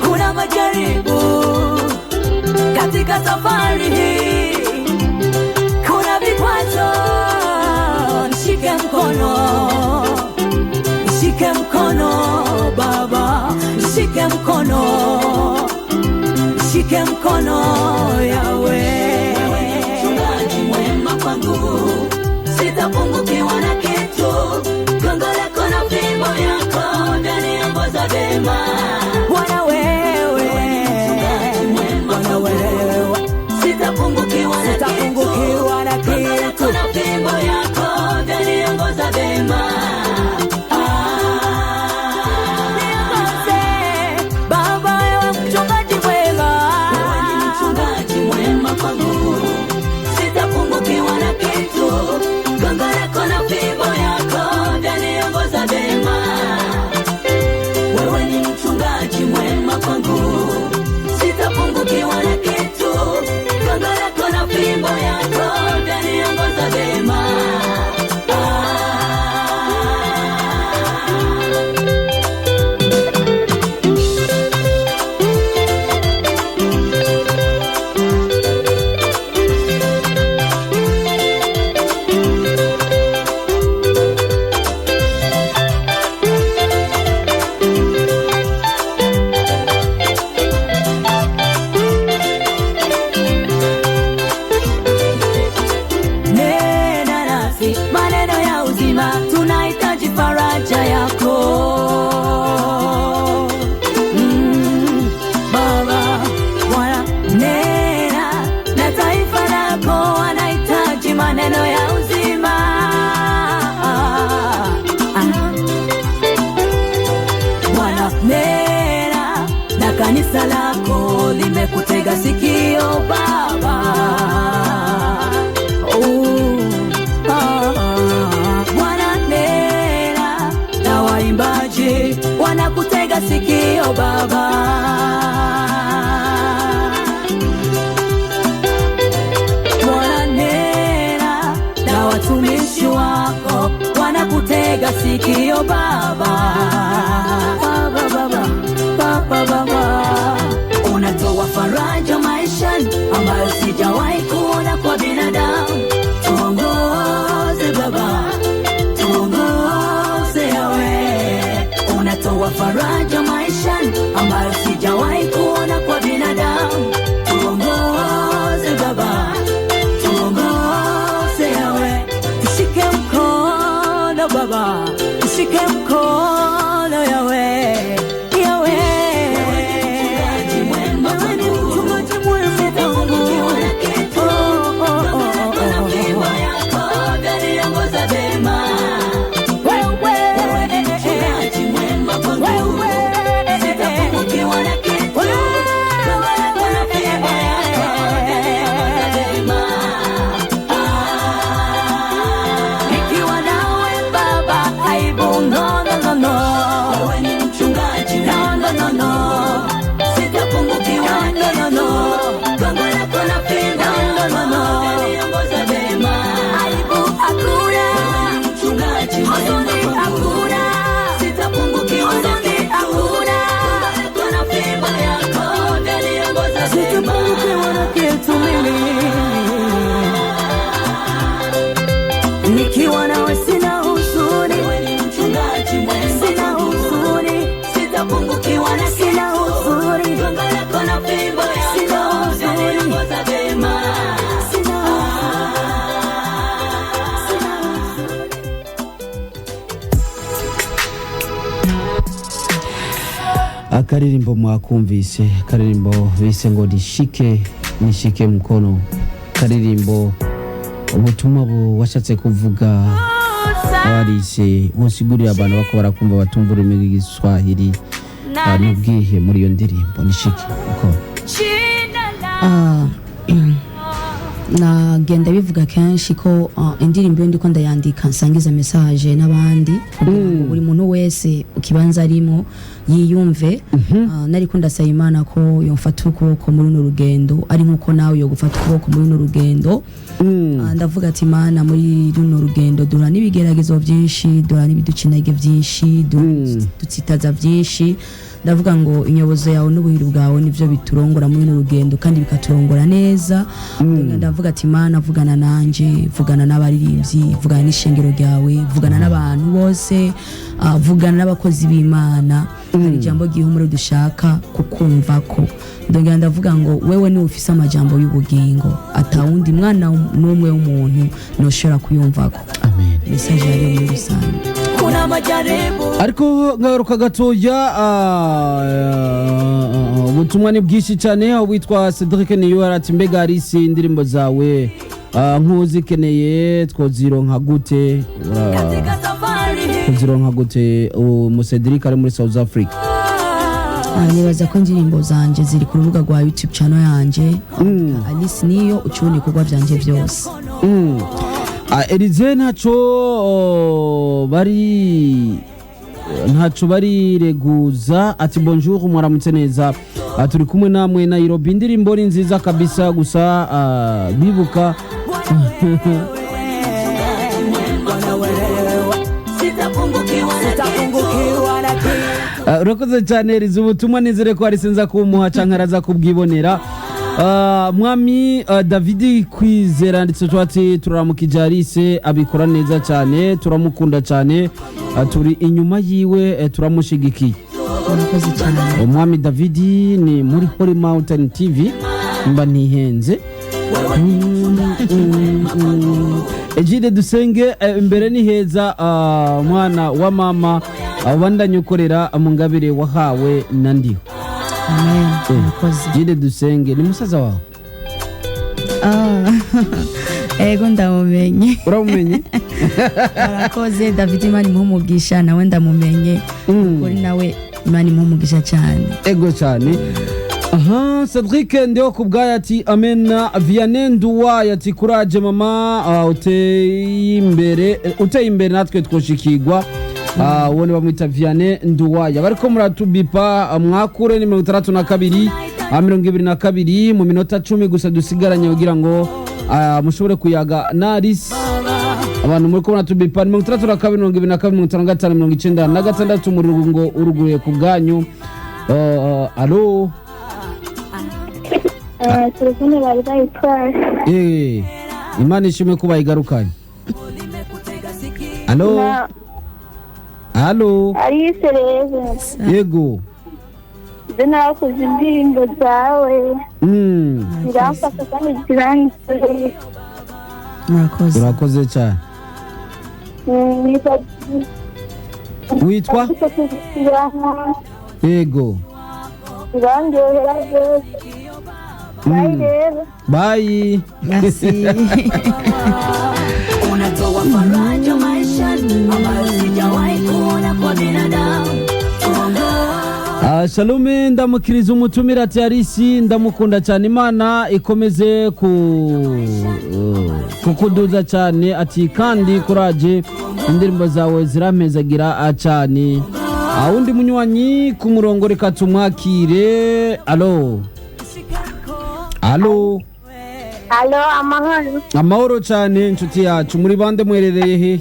kuna majaribu, katika safari hii kuna vikwazo. Nishike mkono, nishike mkono Baba, nishike mkono, nishike mkono Yawe. Wewe ni mchungaji mwema kwangu, sitapungukiwa na kitu. Gongo lako na fimbo yako vyaniongoza vema. Bwana wewe, Bwana wewe, sitapungukiwa na kitu. Sitapungukiwa na Gongo lako kitu. na fimbo yako vyaniongoza vema. Niongoze, Baba, wewe mchungaji mwema. Wewe ni mchungaji mwema kwangu, sitapungukiwa na kitu. Gongo lako na fimbo yako vyaniongoza vema. Wewe ni mchungaji mwema kwangu, sitapungukiwa na kitu. Gongo lako na fimbo yako vyaniongoza vema. Nena nasi maneno ya uzima, tunahitaji faraja yako. Baba, Bwana, nena na taifa lako, wanahitaji maneno ya uzima. Bwana, nena na kanisa lako limekutega sikio Baba. Bwana nena na waimbaji wanakutega sikio Baba. Bwana nena na watumishi wako wanakutega sikio Baba. Baba, Baba, Baba, Baba. Unatoa faraja maishani ambayo sijawahi kuona kwa binadamu. Tuongoze Baba, tuongoze Yawe. Unatoa faraja maishani ambayo sijawahi kuona kwa binadamu. Tuongoze Baba, tuongoze Yawe. Tushike mkono Baba, tushike mkono Yawe, Yawe. Wewe ni mchungaji mwema kwangu. Oh, oh, oh, oh, oh. Wewe, Nikiwa nawe Baba, aibu no, no, no, no. Wewe ni mchungaji no, no, no, no. Sitapungukiwa no, no, no. Gongo lako na fimbo no, no, no. Uniongoza vema. Aibu hakuna. Wewe ni mchungaji huzuni hakuna. Sitapungukiwa huzuni hakuna. Gongo lako na fimbo yako uniongoza vema. Sitapungukiwa na kitu mimi. Nikiwa nawe sina huzuni, Wewe ni mchungaji mwema sina huzuni, sitapungukiwa na sina huzuni, Gongo lako na fimbo yako Sina huzuni. uniongoza vema. sina huzuni, sina huzuni. Akaririmbo mwakumvise, akaririmbo bise ngo nishike nishike mkono, karirimbo ubutumwa bu washatse kuvuga. Alice, wosigurira abantu bako barakumva batumva ururimi rw'igiswahili, n'ubwihe muri iyo ndirimbo nishiki uko? Ah, nagenda bivuga kenshi ko indirimbo iyo ndiko ndayandika nsangiza message n'abandi kugira ngo buri muntu wese ikibanza arimo yiyumve. Nariko ndasaba Imana ko yomfata ukuboko muri runo rugendo, ari nkuko nawe yogufata ukuboko muri runo rugendo. Ndavuga ati: "Imana, muri runo rugendo duhura n'ibigeragezo byinshi, duhura n'ibiduca intege byinshi, dutsitaza byinshi." Ndavuga ngo inyobozo yawe n'ubuhiri bwawe nibyo biturongora muri runo rugendo kandi bikaturongora neza. Ndavuga ati: "Imana, vugana nanje, vugana n'abaririmbyi, vugana n'ishengero ryawe, vugana n'abantu bose, vugana n'abakozi b'Imana. Hari ijambo ry'ihumure dushaka kukumva." Ko ndongera ndavuga ngo wewe niwe ufise amajambo y'ubugingo, atawundi mwana n'umwe w'umuntu ntushobora kuyumvako. Amen. Message yari muri rusange. Kuna majaribu. Ariko ngaruka gatoya, ubutumwa ni bwinshi cyane. Aho witwa Cedric niyo ati: "Mbega Alice, indirimbo zawe nk'uzikeneye twozironka gute?" Katika safari hii. Kuzironka gute? Uwo Cedric ari muri South Africa. Nibaza ko indirimbo zanje ziri ku rubuga rwa YouTube channel yanje, Alice niyo, ucubona ibikorwa vyanje byose. Elize ntaco, oh, bari ntaco barireguza ati: "Bonjour, mwaramutse neza. Turi kumwe namwe Nairobi. Indirimbo ni nziza kabisa, gusa bibuka." Sitapungukiwa na kitu. Urakoze cyane Elize, ubutumwa nizere ko ari sinza kumuha canke araza kubwibonera. Mwami Davidi Kwizera ndetse twati turamukije Alice, abikora neza cyane, turamukunda cyane. Turi inyuma yiwe, turamushigikiye. Murakoze cyane. Umwami Davidi ni muri Holy Mountain TV mba ntihenze. Egide dusenge, imbere ni heza, mwana wa mama, ubandanye ukorera mu ngabire wahawe na Ndiho. Amen, murakoze. Egide dusenge ni musaza wawe? Ego, ndamumenye. Uramumenye? Murakoze David, Imana imuhe umugisha, nawe ndamumenye. Kuri nawe Imana imuhe umugisha cyane. Ego cyane. Aha Cedric Ndio kubwayo ati: "Amena." Vianney Nduwaye ati: "Kuraje mama, uteye imbere, uteye imbere natwe twoshikirwa." Uwo ni bamwita Vianney Nduwaye. Bariko muratubipa, mwakure ni 62 22 mu minota 10 gusa dusigaranye kugira ngo mushobore kuyaga na Alice. Abantu muri kubona tubipa ni 62 22 55 96. Umurongo uruguruye ku bwanyu. Alo? Telefone bari bayitwaye. Imana ishimwe ko bayigarukanye. Alo? Alo? Alice rero. Yego. Ibyo nakoze indirimbo zawe ziramfasha kandi zirangiye. Murakoze. Urakoze cyane. Witwa? Yego. Zirandyohera rwose. Bye rero. Bye. Merci. Unatoa faraja maishani ambayo sijawahi kuona kwa binadamu. Shalome, ndamukiriza umutumira ati: "Alice ndamukunda cyane, Imana ikomeze ku kukuduza cyane." Ati: "Kandi kuraje, indirimbo zawe zirampezagira cyane." Wundi munywanyi ku murongo, reka tumwakire. Alo, alo? Alo, amahoro. Amahoro cyane inshuti yacu, muri bande, mwerereye he?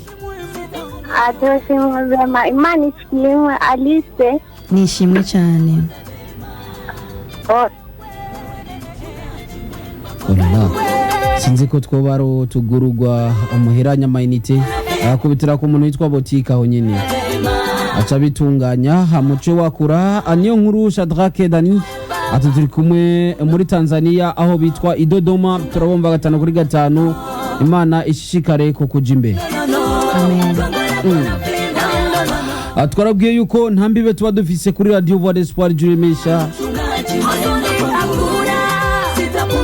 Turashimuzama, Imana ishimwe Alice. Nishimwe cyane. Oh. Olala. Sinzi ko twoba ari tugurugwa amuheranya amayinite akubitira ku muntu witwa botike aho nyine aca bitunganya hamuce wakura. Niyo nkuru Shadrake Dani ati: "Turi kumwe muri Tanzania aho bitwa Idodoma, turabomba gatanu kuri gatanu. Imana ishishikare ku kuja imbere." Amen. Twarabwiye yuko nta mbibe tuba dufise kuri Radio Voix d'Espoir Jurimisha.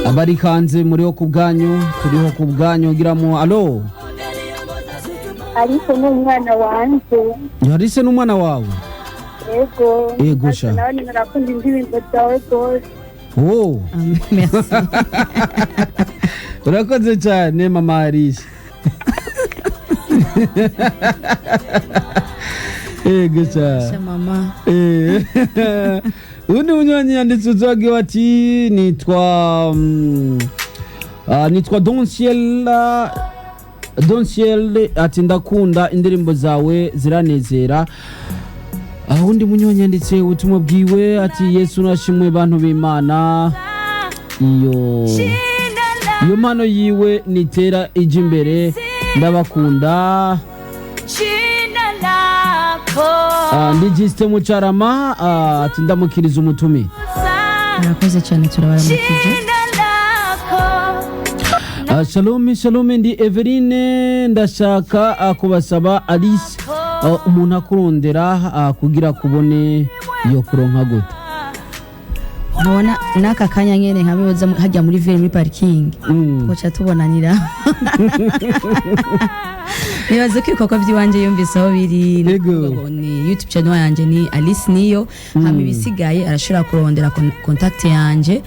Abari hanze muriho ku bwanyu, turiho ku bwanyu. Kugira mu alo. Alice ni umwana wanje. Alice n'umwana wawe? Yego. Yego sha. Nawe narakunda indirimbo zawe rwose. Oh. Merci. Urakoze cyane mama Alice. Yego cyane. Sha mama. Undi munywanyi yanditse uzagiwe ati nitwa nitwa Donciel Donciel, ati ndakunda indirimbo zawe ziranezera. Undi munywanyi yanditse ubutumwa bwiwe ati Yesu nashimwe bantu b'Imana, iyo mpano yiwe nitera ijya imbere, ndabakunda. Ndi Justin Mucarama, ati ndamukiriza umutumi. Murakoze cyane, turabaramukije. Shalom shalom, ndi Everine, ndashaka kubasaba Alice, umuntu akurondera kugira kubone iyo kuronka gute? Nkabona n'aka kanya nyene nkabiboza hajya muri ville muri parking, twoca tubonanira. Nibaza ko ibikorwa by'iwanje yumvise aho biri. Ni Yego. ukuvuga ngo ni YouTube channel yanjye ni Alice Niyo, hama ibisigaye arashobora kurondera contact yanje,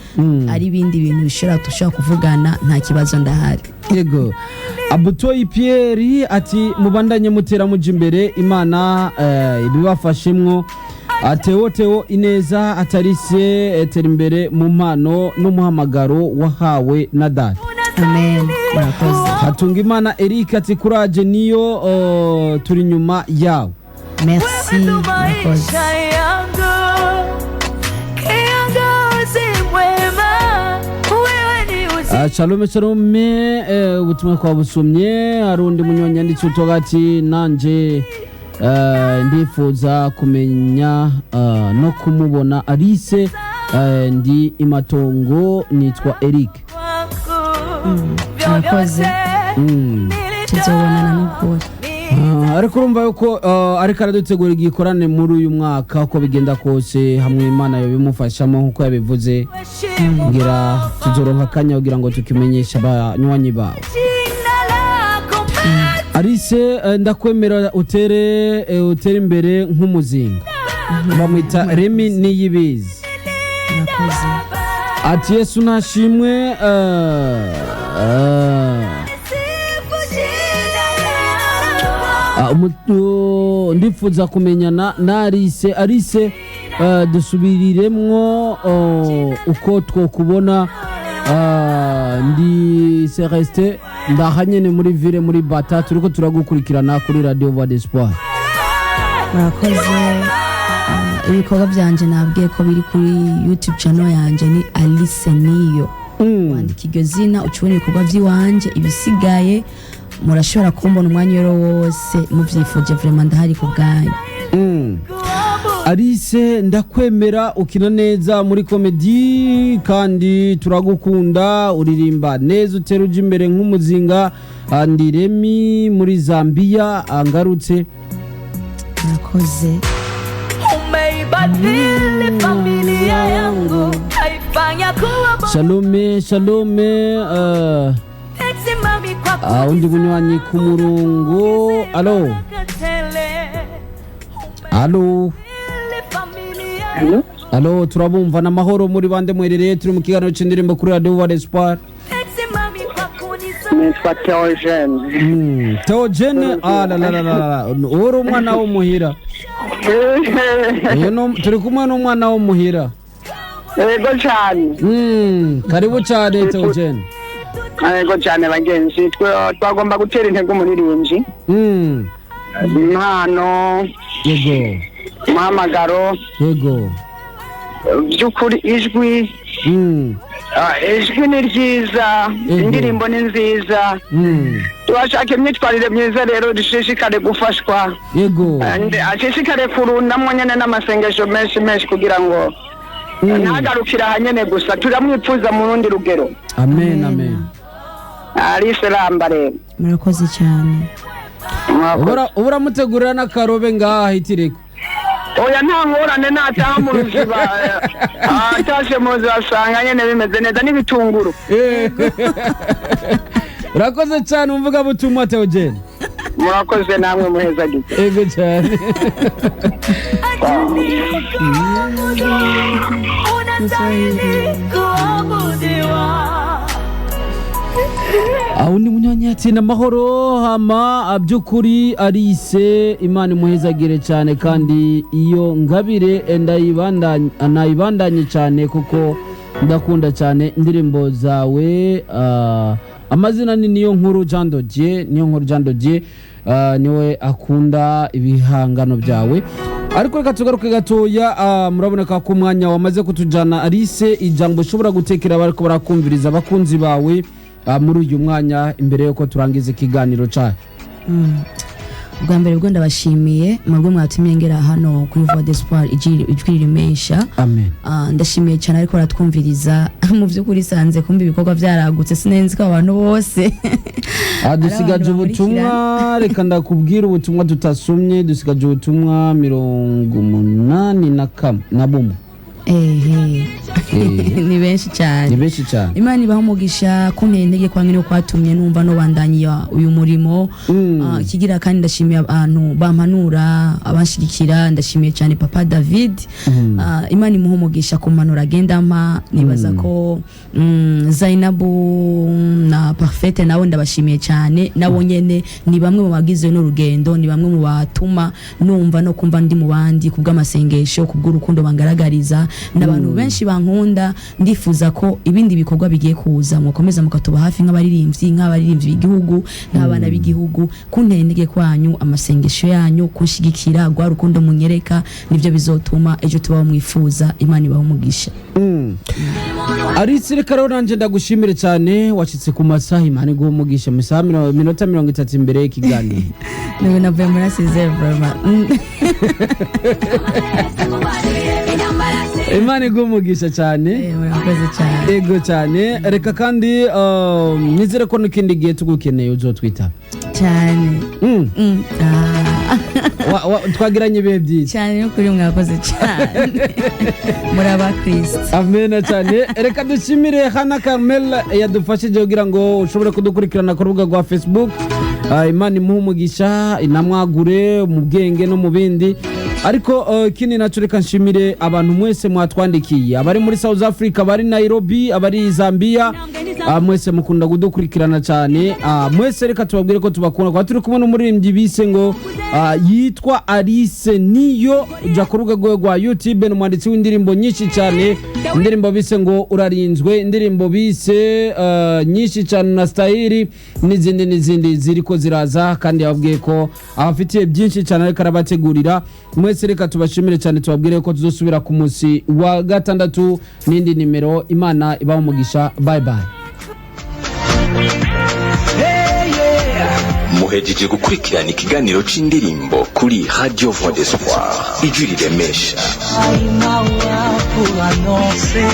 ari ibindi bintu bishobora dushobora kuvugana, nta kibazo, ndahari. Yego. Abutoyi Pierre ati mubandanye mutera muja imbere, Imana ibibafashemwo. Ateo Teo Ineza atarise, tera imbere mu mpano n'umuhamagaro wahawe na data. Amen, murakoze. Hatunga Imana Eric ati kuraje niyo, turi inyuma yawe. Merci, murakoze. Shalome shalome, ubutumwa twabusomye. Hari undi munywanyi yanditse utoga ati nanje ndifuza kumenya no kumubona Alice, ndi imatongo, nitwa Eric. Murakoze. Tuzobonana n'ukuri. Ariko urumva yuko ariko aradutegura igikorane muri uyu mwaka, uko bigenda kose hamwe Imana yobimufashamo nkuko yabivuze, ngira tuzoronka akanya kugira ngo tukimenyeshe abanywanyi bawe. Alice, ndakwemera, utere imbere nk'umuzinga. Bamwita Remi Niyibizi. Murakoze. Ati Yesu nashimwe, ndifuza kumenyana na Alice. Alice, dusubiriremwo uko twokubona. Ndi Celestin ndahanyene muri ville muri Bata, turiko turagukurikirana kuri Radio Voix d'Espoir. Murakoze. Ibikorwa byanje nabwiye ko biri kuri YouTube channel yanjye ni Alice Niyo. Wandika iryo zina ucubona ibikorwa by'iwanje, ibisigaye murashobora kumbona umwanya uwo ariwo wose mubyifuje, vraiment ndahari ku bwanyu. Alice, ndakwemera, ukina neza muri komedi kandi turagukunda, uririmba neza, utera uja imbere nk'umuzinga. Ndi Remi muri Zambia, ngarutse. Murakoze. Umeibadili familia yangu, kaifanya kuwa bora. Shalome shalome, Simami kwa undi munywanyi ku murongo. Alo? tele. Alo? Familia Alo, turabumva n'amahoro. Muri bande mwerereye? Turi mu kiganiro c'indirimbo kuri Radio Voix d'Espoir. simami kwa kunisa Nitwa Theogene. Theogene, ah la la la la la, uri umwana wo muhira. Uyu turi kumwe n'umwana wo muhira. Yego cyane. Karibu cyane Theogene. Yego cyane bagenzi, twagomba gutera intego umuririmbyi, impano, Yego. umuhamagaro. Yego. By'ukuri ijwi, ijwi ni ryiza, indirimbo ni nziza. Turashaka imyitwarire myiza rero, dushishikare gufashwa. Yego. Ashishikare kurundamwo nyene n'amasengesho menshi menshi kugira ngo ntagarukire aha nyene gusa, turamwipfuza mu rundi rugero. Amen amen. Alice, ramba rero. Murakoze cyane. Mwakoze. Ubura mutegurira n'akarobe ngaha hitireko. Oya, nta ngorane, nataha mu ruziba, atashe mu ruziba asanga nyene bimeze neza n'ibitunguru. Urakoze cyane umuvugabutumwa Theogene. Murakoze namwe, muhezagize. Ego cyane. Unastahili kuabudiwa. Aho ni munyanya ati amahoro hama by'ukuri Alice, Imana imuhezagire cyane, kandi iyo ngabire nayibandanye cyane kuko ndakunda cyane indirimbo zawe. Amazina ni Niyo Nkuru Jean Dodier. Niyo Nkuru Jean Dodier, niwe akunda ibihangano byawe. Ariko reka tugaruke gatoya, muraboneka ko umwanya wamaze kutujyana. Alice, ijambo ushobora gutekera bariko barakumviriza, abakunzi bawe, muri uyu mwanya imbere yuko turangiza ikiganiro cyacu. Ubwa mbere bwo ndabashimiye mwebwe mwatumye ngera hano kuri Voix d'Espoir, ijwi riremesha. Amen. Ndashimiye cyane ariko baratwumviriza. Mu by'ukuri sanze kumva ibikorwa byaragutse, sinenzi ko abantu bose Dusigaje abantu ubutumwa, reka ndakubwira ubutumwa tutasomye. Dusigaje ubutumwa 81 na bumwe. Ehe. Eh. Ni benshi cyane. Ni benshi cyane. Imana ibaha umugisha kuntera intege kwange niyo kwatumye numva nobandanya uyu murimo. Ikigira kandi ndashimiye abantu bampanura, abanshigikira. Ndashimiye cyane papa David. Imana imuha umugisha ku mpanuro agenda ampa. Nibaza ko Zainabu na Parfaite nabo ndabashimiye cyane. Nabo nyene ni bamwe mu bagize n'urugendo, ni bamwe mu batuma numva no kumva ndi mu bandi, kubw'amasengesho, kubw'urukundo bangaragariza, n'abantu benshi bankunda. Ndifuza ko ibindi bikorwa bigiye kuza mukomeza mukatuba hafi nk'abaririmbyi b'igihugu, nk'abana b'igihugu. Kuntera intege kwanyu, amasengesho yanyu, kunshigikira, rwa rukundo munyereka, nibyo bizotuma ejo tubaho mwifuza. Imana ibaho umugisha. Alice, reka rero nanjye ndagushimire cyane, washyitse ku masaha. Imana iguhe umugisha. Mu isaha minota 30 imbere y'ikiganiro. Niwe navuye muri asize vraiment. Imana iguhe umugisha cyane. Murakoze cyane. Ego cyane. Reka kandi nizere ko n'ikindi gihe tugukeneye uzotwita. Cyane. Twagiranye ibihe byiza. Cyane n'ukuri, mwakoze cyane, muri abakristo. Amena cyane. Reka dushimire Hana Carmel yadufashije kugira ngo ushobore kudukurikirana ku rubuga rwa Facebook. Imana imuhe umugisha, inamwagure mu bwenge no mu bindi. Ariko ikindi nacyo, reka nshimire abantu mwese mwatwandikiye, abari muri South Africa, abari Nairobi, abari Zambia, mwese mukunda kudukurikirana cyane. Mwese reka tubabwire ko tubakunda. Kuba turi kumwe n'umuririmbyi bise ngo yitwa Alice Niyo, jya ku rubuga rwe rwa YouTube, ni umwanditsi w'indirimbo nyinshi cyane, indirimbo bise ngo Urarinzwe, indirimbo bise nyinshi cyane na Stahili, n'izindi n'izindi ziriko ziraza, kandi yababwiye ko abafitiye byinshi cyane ariko arabategurira. Mwese reka tubashimire cyane, tubabwire ko tuzosubira ku munsi wa gatandatu n'indi nimero. Imana ibahe umugisha. Bye bye. Muhejeje gukurikirana ikiganiro c'indirimbo kuri Radio Voix d'Espoir, ijwi riremesha.